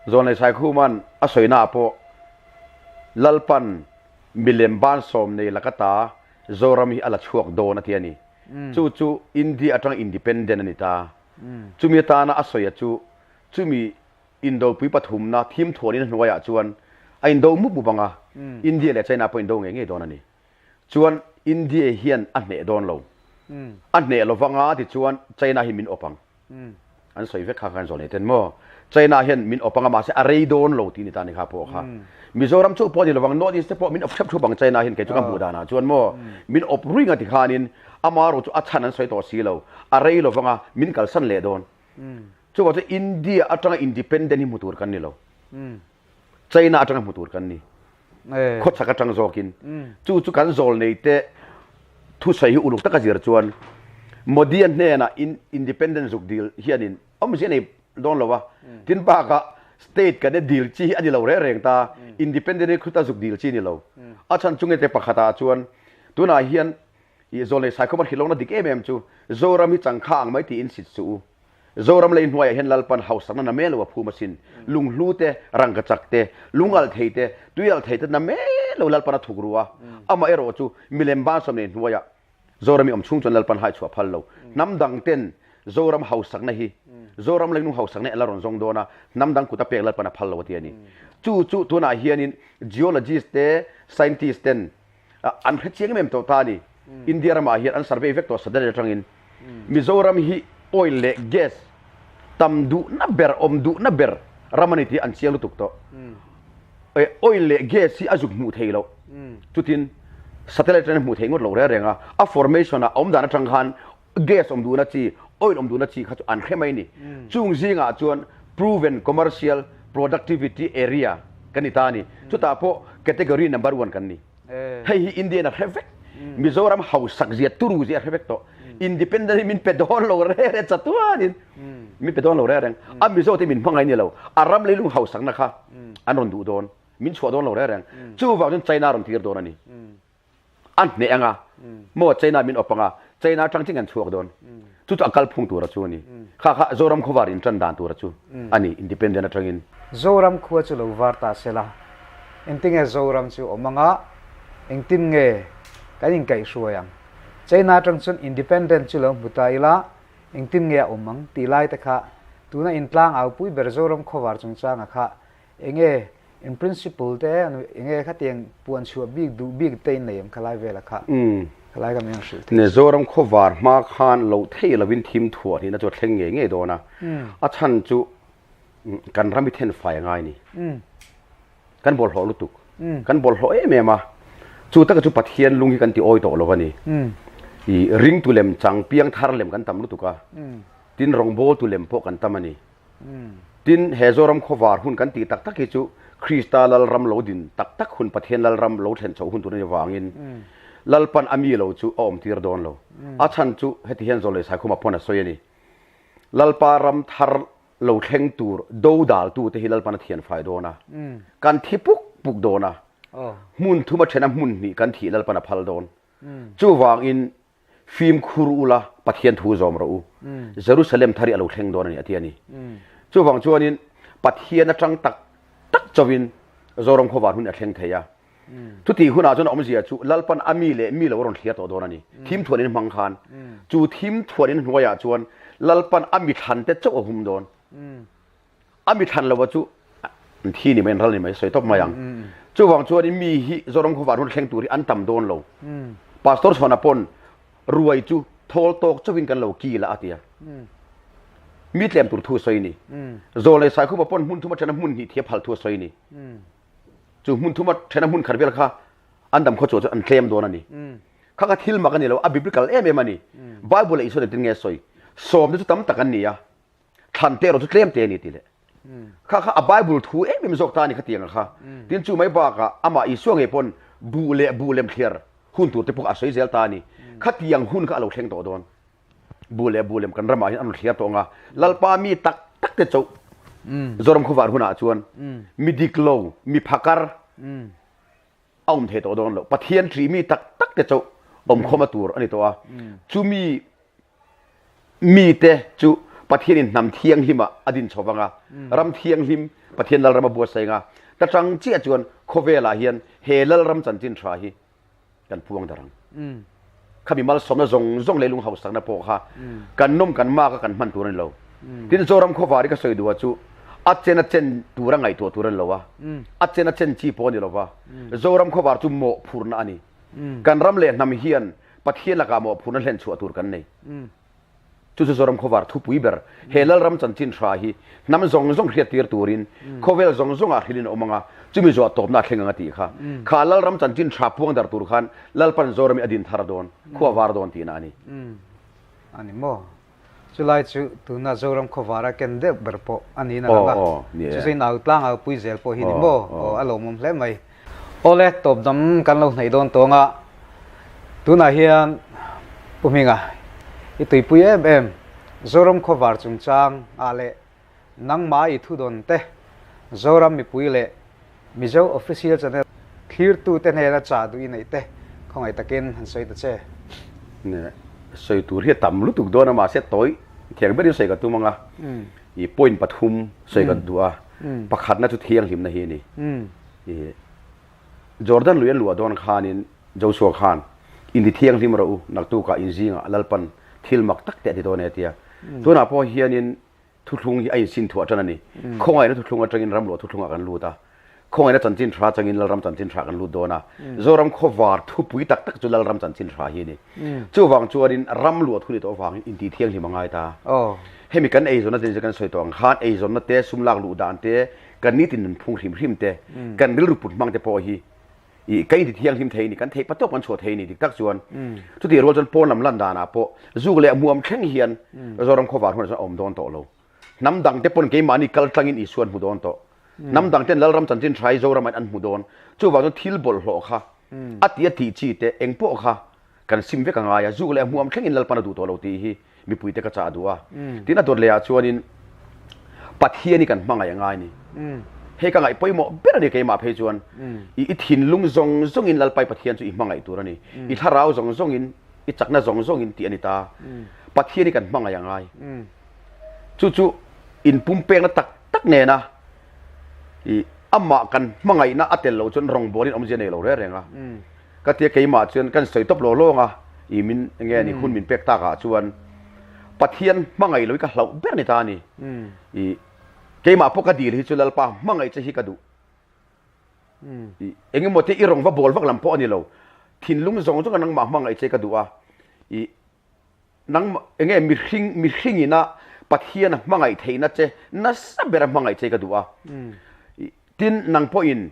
Zawnlei Saikhuman a sawina ah pawh Lalpan milem bansawm nei laka ta Zoram hi a la chhuak dawn a ti a ni. Chu chu India atanga independent a ni ta. Chumi atana a sawia chu chumi Indopui pathumna thim thuanin a hnuaiah chuan a indo mup mup ang a, India leh China pawh indo ngei ngei dawn a ni. Chuan India hian a hneh dawn lo. A hneh lo vanga tichuan China hi min awp ang. An sawi vek kha khan zawn eten maw. China hian min awp ang a mahse a rei dawn lo tih ni ta ni kha pawh kha. Mizoram chu pawh ni lovang North East te pawh min awp hrep hrep ang China hian kei chu ka hmuh danah chuan maw. Min awp ruih nga tikhanin amaherawh chu a chhan an sawi tawh si lo. A rei lo vanga min kalsan leh dawn. Chuvang chu India atanga independent hi hmu tur kan ni lo. China atanga hmu tur kan ni. Khawchhak atang zawkin. Chu chu kan zawl nei te thusawi hi uluk taka zir chuan Modi-a hnenah independent zuk dil hianin awmzia nei dawn lo a. Tin bakah state kan e dil chi hi a ni lo reng reng ta. Independent hi khuta zuk dil chi a ni lo. A chhan chu nge te pakhatah chuan tunah hian I Zawlnei Saikhawm a hrilhawkna dik em em chu Zoram hi changkha ang mai tiin sit suh u. Zoram lei hnuaiah hian Lalpan hausakna na mel lo a phum asin. Lunghlu te, rangkachak te, lungalh thei te, tuialh thei te na mel lo Lalpan a thuk ru a. Amah erawh chu milem bansawm nei hnuaiah Zoram i awm chhung chuan Lalpan hai chhuah phal lo. Hnam dang ten Zoram hausakna hi Zoram leinung hausakna hi a la rawn zawng dawn a, hnam dang kut a pek Lalpan a phal lo a ti a ni. Chu chu tunah hianin geologist te, scientist ten, An hre chiang em em tawh ta a ni. India ramah hian an survey vek tawh satellite atangin. Mizoram hi oil leh gas tam duhna ber, awm duhna ber ram a ni tih an chiang lutuk tawh. Oil leh gas hi a zuk hmuh theih loh. Chutin satellite atangin hmuh theih ngawt lo reng reng a. A formation a awm dan atang khan gas awm duhna chi, oil awm duhna chi kha chu an hre mai a ni. Chung zingah chuan proven commercial productivity area kan ni ta a ni. Chutah pawh category number one kan ni. Hei hi Indian a hre vek. Mizoram hausak zia, turu zia a hre vek tawh. Independent hi min pe dawn lo re re chatuanin min pe dawn lo re reng. A Mizo te min hmangaih ni lo. A ram leilung hausakna kha an rawn duh dawn. Min chhuah dawn lo re reng. Chuvang chuan China rawn tir dawn a ni. A hneh anga maw China min awp anga China atang chin kan chhuak dawn. Chu chu a kalphung tura chu a ni. Kha kha Zoram khuavar intan dan tura chu a ni, independent atangin. Zoram khua chu lo var ta se la, engtinge Zoram chu awm anga, engtin nge kan inkaihhruai ang? China atang chuan independent chu lo hmu ta ila, engtin nge a awm ang tih lai te kha tuna intlang aupui ber Zoram khuavar chungchanga kha enge In principle te enge khatiang puan chhuah bik duh bik te in nei em khalai vela kha khalai ka min hrilh thei. Mizoram khawvar hma khan loh theih lovin thim thuah hnihna chu a thleng ngei ngei dawn a, a chhan chu kan ram hi then fai a ngai ni. Kan bawlhhlawh lutuk, kan bawlhhlawh em em a, chu taka chu Pathian lung hi kan ti awi tawh lo a ni. I ringtu lem chang piang thar lem kan tam lutuk a, tin rawngbawltu lem pawh kan tam a ni. Tin, he Zoram khawvar hun kan tih tak tak hi chu Krista Lalram lo din tak tak hun, Pathian Lalram lo thlen chhoh hun tur a ni vangin Lalpan a mi lo chu a awmtir dawn lo. A chhan chu heti hian Zawlei Saikhuma pawn a sawi a ni. Lalpa ram thar lo thleng tur do daltu te hi Lalpan a thian fai dawn a, kan thi puk puk dawn a, hmun thum a then a hmun hnih kan thih Lalpan a phal dawn. Chuvangin Fimkhur ula, Pathian thu zawm rawh u. Jerusalem thar hi a lo thleng dawn a ni, a ti a ni. Chuvang chuanin Pathian atang tak tak chauhin Zoram khawvar hun a thleng thei a. Chutih hunah chuan a awmzia chu Lalpan a mi leh mi lo a rawn thlir tawh dawn a ni. Thim thuan in hmang khan. Chu thim thuan in hnuaiah chuan Lalpan a mi thlante chauh a hum dawn. A mi thlan lova chu an thi ni mai, an ral ni mai, sawi tawp mai ang. Chuvang chuan mi hi Zoram khawvar hun thleng tur hi an tam dawn lo. Pastor Chhawna pawn ruai chu thawl tawk chauhin kan lo kil a a ti a. Mi tlem tur thu a sawi ni. Zawlei Saikhuma pawn hmun thuma thena hmun hnih thia phal thu a sawi ni. Chu hmun thuma thena hmun khat vel kha an dam khaw chuah chu an tlem dawn a ni. Kha kha thil mak a ni lo, a biblical em em a ni. Bible ah Isuan engtin nge a sawi? Sawmte chu tam tak an ni a. thlan te erawh chu tlem te a ni tih leh kha kha a Bible thu em em zawk ta a ni khatiang kha tin chu mai bakah amah Isua ngei pawn buh leh buh lem thliar hun tur te pawh a sawi zel ta a ni khatiang hun kha a lo thleng tawh dawn buh leh buh lem kan ramah hian an rawn thliar tawh ang a Lalpa mi tak tak te chauh Zoram khuvar hunah chuan mi dik lo mi phakar a awm thei tawh dawn lo Pathian ṭih mi tak tak te chauh awmkhawm a tur a ni tawh a chumi mite chu Pathianin hnam thianghlim ah a din chho vang a ram thianghlim Pathian Lalram a buatsaih ang a ta chang chiah chuan khawvel ah hian he Lalram chanchin tha hi kan puang dar ang khami malsawmna zawng zawng leilung hausakna pawh kha kan nawm kan mak a kan hman tur a ni lo tin Zoram khawvar hi ka sawi duh a chu a chen a chen tur a ngaihtuah tur a ni lo a a chen a chen chi pawh a ni lo va Zoram khawvar chu mawhphurhna a ni kan ram leh hnam hian Pathian lakah mawhphurhna hlen chhuah tur kan nei. Chu chu Zoram khawvar thupui ber. He Lalram chanchin hra hi hnam zawng zawng hriattir turin khawvel zawng zawngah hrilhin a awm ang a, chumi zawh tawpna a thleng ang a tih kha. Kha Lalram chanchin hra puang dar tur khan Lalpan Zoram hi a din thar dawn, khua var dawn tihna a ni. A ni maw? Chulai chu tuna Zoram khawvar a ken deuh ber pawh a niin a lang a, chu chu in au tlang au pui zel pawh hi ni maw? Aw, a lawmawm hle mai. Awle, tawp dam kan lo hnaih dawn tawng a, tunah hian Pu Hminga i tuipui em em Zoram khawvar chungchang ah leh nangmah i thudawn te Zoram mipui leh Mizo Official Channel thlirtute hnena chah duh i neih te khawngaih takin han sawi ta che. Ne, sawi tur hi a tam lutuk dawn a mahse tawi thiang berin sawi ka tum ang a, i point pathum sawi ka duh a, pakhatna chu thianghlimna hi a ni. I Jordan lui an luah dawn khanin Joshua khan in ti thianghlim rawh u, naktukah in zingah Lalpan thil mak tak te a ti dawn e a ti a. Tunah pawh hianin Thuthlung hi a insin thuah tan a ni. Khawngaihna thuthlung atangin ramluah thuthlungah kan lut a. Khawngaihna chanchin tha atangin Lalram chanchin tha kan lut dawn a. Zoram khawvar thupui tak tak chu Lalram chanchin tha hi a ni. Chuvang chuanin ramluah thu ni tawh avangin intih thianghlim a ngai ta. Hemi kan eizawnna te kan sawi tawh ang khan eizawnna te, sum lak luh dan te, kan nitin nunphung hrim hrim te, kan rilru put hmang te pawh hi I ka inti thianghlim thei ni, kan theih patawp kan chhuah thei ni dik tak chuan chutih rual chuan pawn lam lan danah pawh zuk leh hmuam thleng hian Zoram khawvar hunah chuan a awm dawn tawh lo. Hnam dang te pawn keimahni kal tlangin Isua an hmu dawn tawh. Hnam dang ten Lalram chanchin tha hi Zoramah an hmu dawn. Chuvang chuan thil bawlhhlawh kha a ti a tih chi te eng pawh kha kan sim vek a ngai a, zuk leh hmuam thlengin Lalpan a duh tawh lo tih hi mipuite ka chah duh a. Tin a dawt lehah chuanin Pathian hi kan hmangaih a ngai ni. Hei ka ngaih pawimawh ber a ni keimah phei chuan i i thinlung zawng zawngin Lalpai Pathian chu i hmangaih tur a ni. I thlarau zawng zawngin, i chakna zawng zawngin tih a ni ta. Pathian hi kan hmangaih a ngai. Chu chu inpumpekna tak tak nena i amah kan hmangaihna a tel loh chuan rawngbawlin awmzia nei lo reng reng a. Ka tia keimah chuan kan sawi tawp lo lawng a, i min enge ni hun min pek takah chuan Pathian hmangaih lo hi ka hlauh ber ni ta a ni. I keimah pawh ka dil hi chu Lalpa hmangaih che hi ka duh. I engemaw te i rawng va bawl vak lam pawh a ni lo. Thinlung zawng zawng a nangmah hmangaih che ka duh a. I nang enge mihring mihringina Pathian a hmangaih theihna che nasa ber a hmangaih che ka duh a. Tin nang pawhin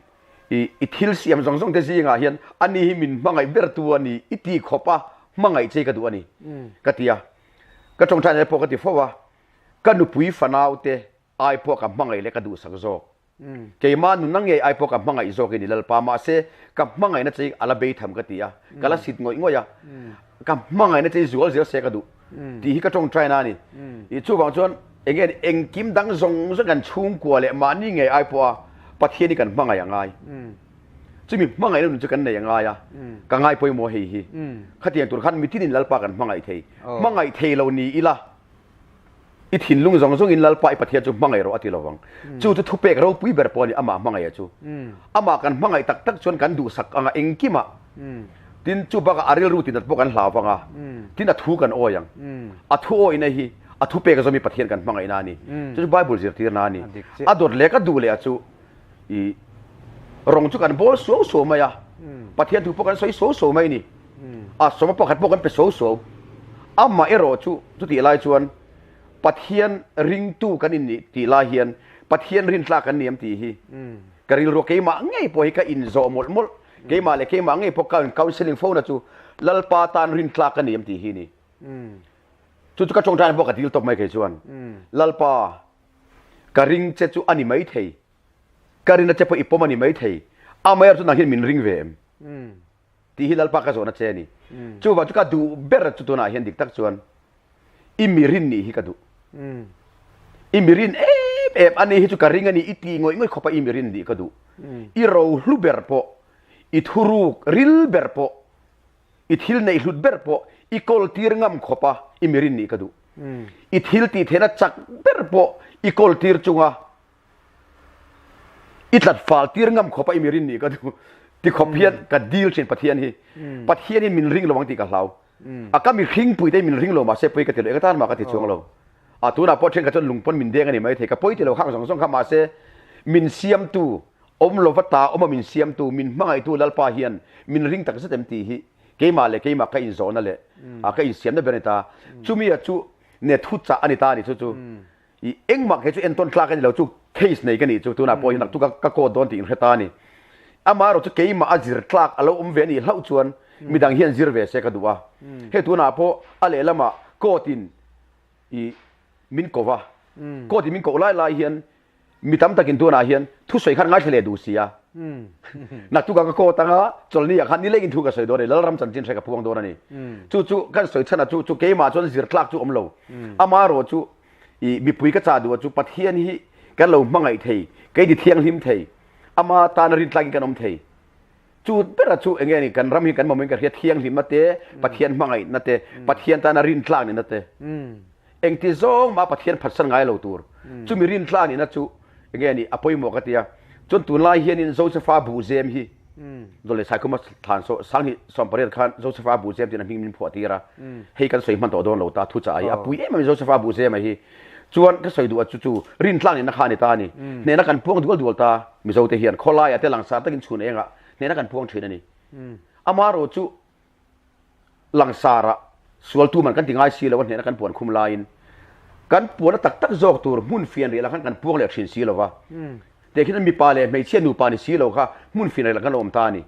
i i thil siam zawng zawng te zingah hian ani hi min hmangaih ber tu a ni i ti khawp a hmangaih che ka duh a ni ka ti a. Ka tawngtaina pawh ka ti fo a, ka nupui fanau te ai pawh ka hmangaih leh ka duhsak zawk. Keimah nunna ngei ai pawh ka hmangaih zawk i ni Lalpa, mahse ka hmangaihna che hi a la bei tham ka ti a, ka la sit ngawih ngawih a, ka hmangaihna che hi zual zel se ka duh tih hi ka tawngtaina a ni. I chuvang chuan eng nge engkim dang zawng zawng kan chhungkua leh mahni ngei ai pawha Pathian hi kan hmangaih a ngai. Chumi hmangaihna nun chu kan nei a ngai a, ka ngai pawimawh hei hi. Khatiang tur khan mitinin Lalpa kan hmangaih thei. Hmangaih thei lo ni ila. I thinlung zawng zawngin Lalpa i Pathian chu hmangaih rawh a ti lovang. Chu chu thupek ropui ber pawh a ni, amah hmangaih a chu. Amah kan hmangaih tak tak chuan kan duhsak anga engkimah. Tin, chu bakah a rilru tinat pawh kan hlau vang a, tin a thu kan awi ang. A thu awihna hi a thupek zawm hi Pathian kan hmangaihna a ni. Chu chu Bible zirtirna a ni. A dawt leh ka duh leh a chu i rawng chu kan bawl suau suau mai a, Pathian thu pawh kan sawi suau suau mai a ni. A sawma pakhat pawh kan pe suau suau. Amah erawh chu chutih lai chuan Pathian ringtu kan innih tih lai hian Pathian rintlak kan ni em tih hi ka rilru keimah ngei pawh hi ka inzawh mawlh mawlh. Keimah leh keimah ngei pawh ka counselling fo na chu Lalpa tan rintlak ka ni em tih hi ni. Chu chu ka tawngtaina pawh ka dil tawp mai kei chuan. Lalpa ka ring che chu a ni maithei. Ka rinna che pawh i pawm a ni maithei. Amaherawhchu nang hian min ring ve em? Tih hi Lalpa ka zawhna che a ni. Chuvang chu ka duh ber chu tunah hian dik tak chuan i mi rin nih hi ka duh. I mi rin em em a ni hi chu ka ring a ni i ti ngawih ngawih khawp a i mi rin nih ka duh. I rohlu ber pawh, i thuruk ril ber pawh, i thil neih hlut ber pawh i kawl tir ngam khawp a i mi rin nih ka duh. I thil tih theihna chak ber pawh i kawl tir chunga I tlat fal tir ngam khawp a i mi rin nih ka duh ti khawp hian ka dil thin Pathian hi. Pathian hi min ring lo ang tih ka hlau. A ka mihring pui te min ring lo mahse pawi ka ti lo, eng atan mah ka ti chuang lo. A tunah pawh thenkhat chuan lung pawn min deng a ni maithei, ka pawi ti lo khang zawng zawng kha mahse min siamtu, awm lova ta awma min siamtu, min hmangaihtu Lalpa hian min ring tak zet em tih hi keimah leh keimah ka inzawhna leh ka insiamna ber a ni ta. Chumi a chu ne thuchah a ni ta a ni chu chu. I engmah kei chu entawn tlak a ni lo chu case nei ka nih chu tunah pawh hian naktuk a ka court dawn tih inhre ta a ni. Amaherawh chu keimah a zir tlak a lo awm ve a nih hlauh chuan midang hian zir ve se ka duh a. Hei tunah pawh a lehlamah court in i min ko va, court in min koh lai lai hian mi tam takin tunah hian thusawi khan ngaithla leh duh si a. Naktuk a ka court anga chawlhni ah khan nilengin thu ka sawi dawn a ni, Lalram chanchin hre ka phuang dawn a ni. Chu chu kan sawi chhan ah chu chu keimah chuan zir tlak chu awm lo. Amaherawh chu I mipui ka chah duh a chu Pathian hi kan lo hmangaih thei, kei ti thianghlim thei, ama tana rintlakin kan awm thei. Chu bera chu enge ni kan ram hi kan mamawhin ka hria thianghlimna te, Pathian hmangaihna te, Pathian tana rintlak nihna te. Engti zawng mah Pathian phatsan ngai lo tur. Chumi rintlak nihna chu enge ni a pawimawh ka ti a. Chuan tunlai hianin Josepha buhzem hi Zawlei Saikhuma thlan saw 2008 khan Josepha buhzem tiin a hming min phuah tir a. Hei kan sawi hman tawh dawn lo ta thu chah hi a pui em em Josepha buhzem a hi. Chuan ka sawi duh a chu chu rintlak nihna kha a ni ta a ni. Hnehna kan puang dual dual ta Mizote hian khawlaiah te langsar takin chhun engah hnehna kan puang thin a ni. Amaherawh chu Langsarah sualtu man kan ti ngai si lo a hnehna kan puan khum laiin kan puana tak tak zawk tur hmun fian rih lah khan kan puang leh thin si lo va. Teh khian mipa leh hmeichhia nupa ni si lo kha hmun fian rih lah kan awm ta a ni.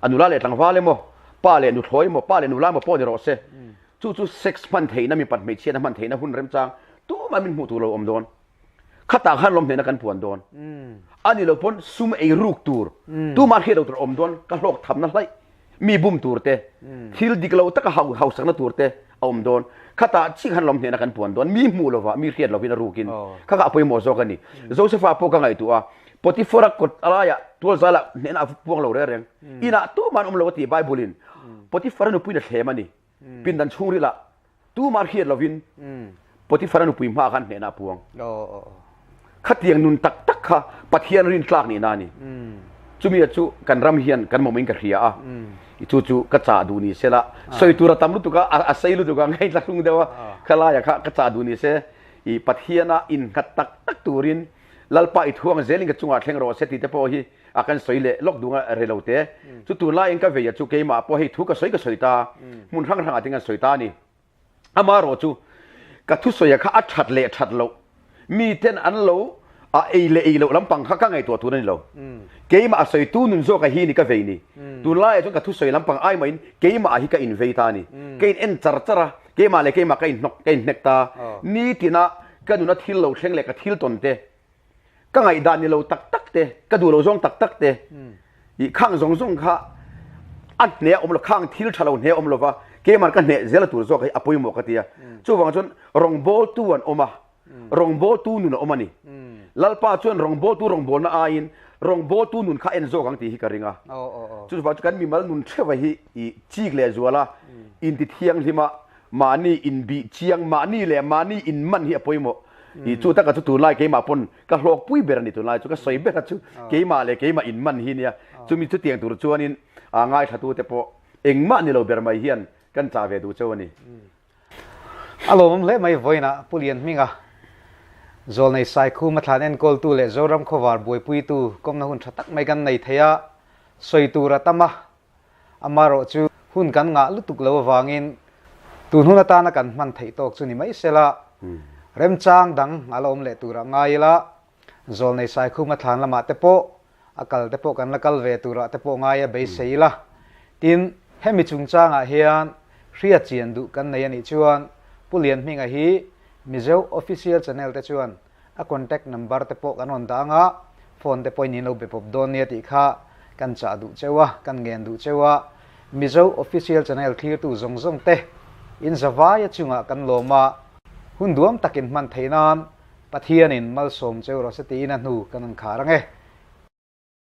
A nula leh tlangval emaw, pa leh nuthlawi emaw, pa leh nula emaw pawh ni rawh se. Chu chu sex hman theihna, mipat hmeichhiatna hman theihna hun remchang tumah min hmuh tur lo awm dawn. Khatah khan lawm hnehna kan puan dawn. A ni lo pawn sum ei ruk tur, tumah hriat lo tur awm dawn, ka hlawk thamna hlaih, mi bum tur te, thil dik lo taka hausakna tur te a awm dawn. Khatah chi khan lawm hnehna kan puan dawn, mi hmuh lovah, mi hriat lovin a rukin. Kha kha a pawimawh zawk a ni. Josepha pawh ka ngaihtuah a, Potiphar-a kawt laiah tualzailah hnehna a puang lo reng reng. Inah tumah an awm lo a ti Bible-in. Potiphar-a nupuiin a thlem a ni. Pindan chhungrilah. Tumah hriat lovin Potiphar-a nupui hmaah khan hnehna a puang. Khatiang nun tak tak kha Pathian rintlak nihna a ni. Chumi chu kan ram hian kan mawmawhin ka hria a, chu chu ka chah duh ni se la, sawi tur a tam lutuk a, a sei lutuk a, ngaihthla hlung deuh a, khalaiah kha ka chah duh ni se, i Pathiana innghat tak tak turin Lalpa i thuang zelin ka chungah thleng rawh se tih te pawh hi a kan sawi leh lawk dung a re lo te. Chu tunlaiin ka veia chu keimah pawh hei thu ka sawi ka sawi ta, hmun hrang hrangah te kan sawi ta a ni. Amaherawh chu ka thusawia kha a that leh that loh, miten an lo a ei leh ei loh lampang kha ka ngaihtuah tur a ni lo. Keimah a sawitu nun zawka hi ni ka vei ni. Tunlaiah chuan ka thusawi lampang ai mahin keimah hi ka invei ta a ni. Ka in en char char a, keimah leh keimah ka inhnawk ka inhnek ta. Nitina ka nuna thil lo thleng leh ka thil tawn te, Ka ngaihdan ni lo tak tak te, ka duh lo zawng tak tak te, i khang zawng zawng kha a hne a awm lo, khang thil tha lo hne a awm lo va, keimah ka hneh zel a tur zawk hi a pawimawh ka ti a. Chuvang chuan rawngbawltu an awm a, rawngbawltu nun a awm a ni. Lalpa chuan rawngbawltu rawngbawlna aiin rawngbawltu nun kha a en zawk ang tih hi ka ring a. Chuvang chu kan mimal nun theuha hi i chik leh zual a, intithianghlim a, Mahni inbih chiang, mahni leh mahni inman hi a pawimawh. I chu taka chu tunlai keimah pawn ka hlawkpui ber a ni tunlai chu ka sawi ber a chu keimah leh keimah inman hi nia. Chumi chutiang tur chuanin a ngaithlatute pawh engmah ni lo ber mai hian kan chah ve duh cheu a ni. A lawmawm hle mai vawiinah Pu Lianhminga, Zawlnei Saikhuma thlan enkawltu leh Zoram khawvar buaipuitu kawmna hun tha tak mai kan nei thei a, sawi tur a tam a, Amaherawh chu hun kan ngah lutuk lo avangin tun hun atana kan hman theih tawk chu ni mai sela, remchang dang a la awm leh turah ngai ila, Zawlnei Saikhuma thlan lamah te pawh a kal te pawh kan la kal ve turah te pawh ngai a beisei ila. Tin, hemi chungchangah hian hriat chian duh kan nei a nih chuan Pu Lianhminga hi Mizo Official Channel te chuan A contact number te pawh kan rawn dah anga, phone te pawhin in lo be pawp dawn nia tih kha kan chah duh cheu a, kan ngen duh cheu a. Mizo Official Channel thlirtu zawng zawng te in zavaia chungah kan lawm a, hun duam takin hman theih nan Pathianin malsawm cheu rawh se tiin a hnu kan rawn khar ang e.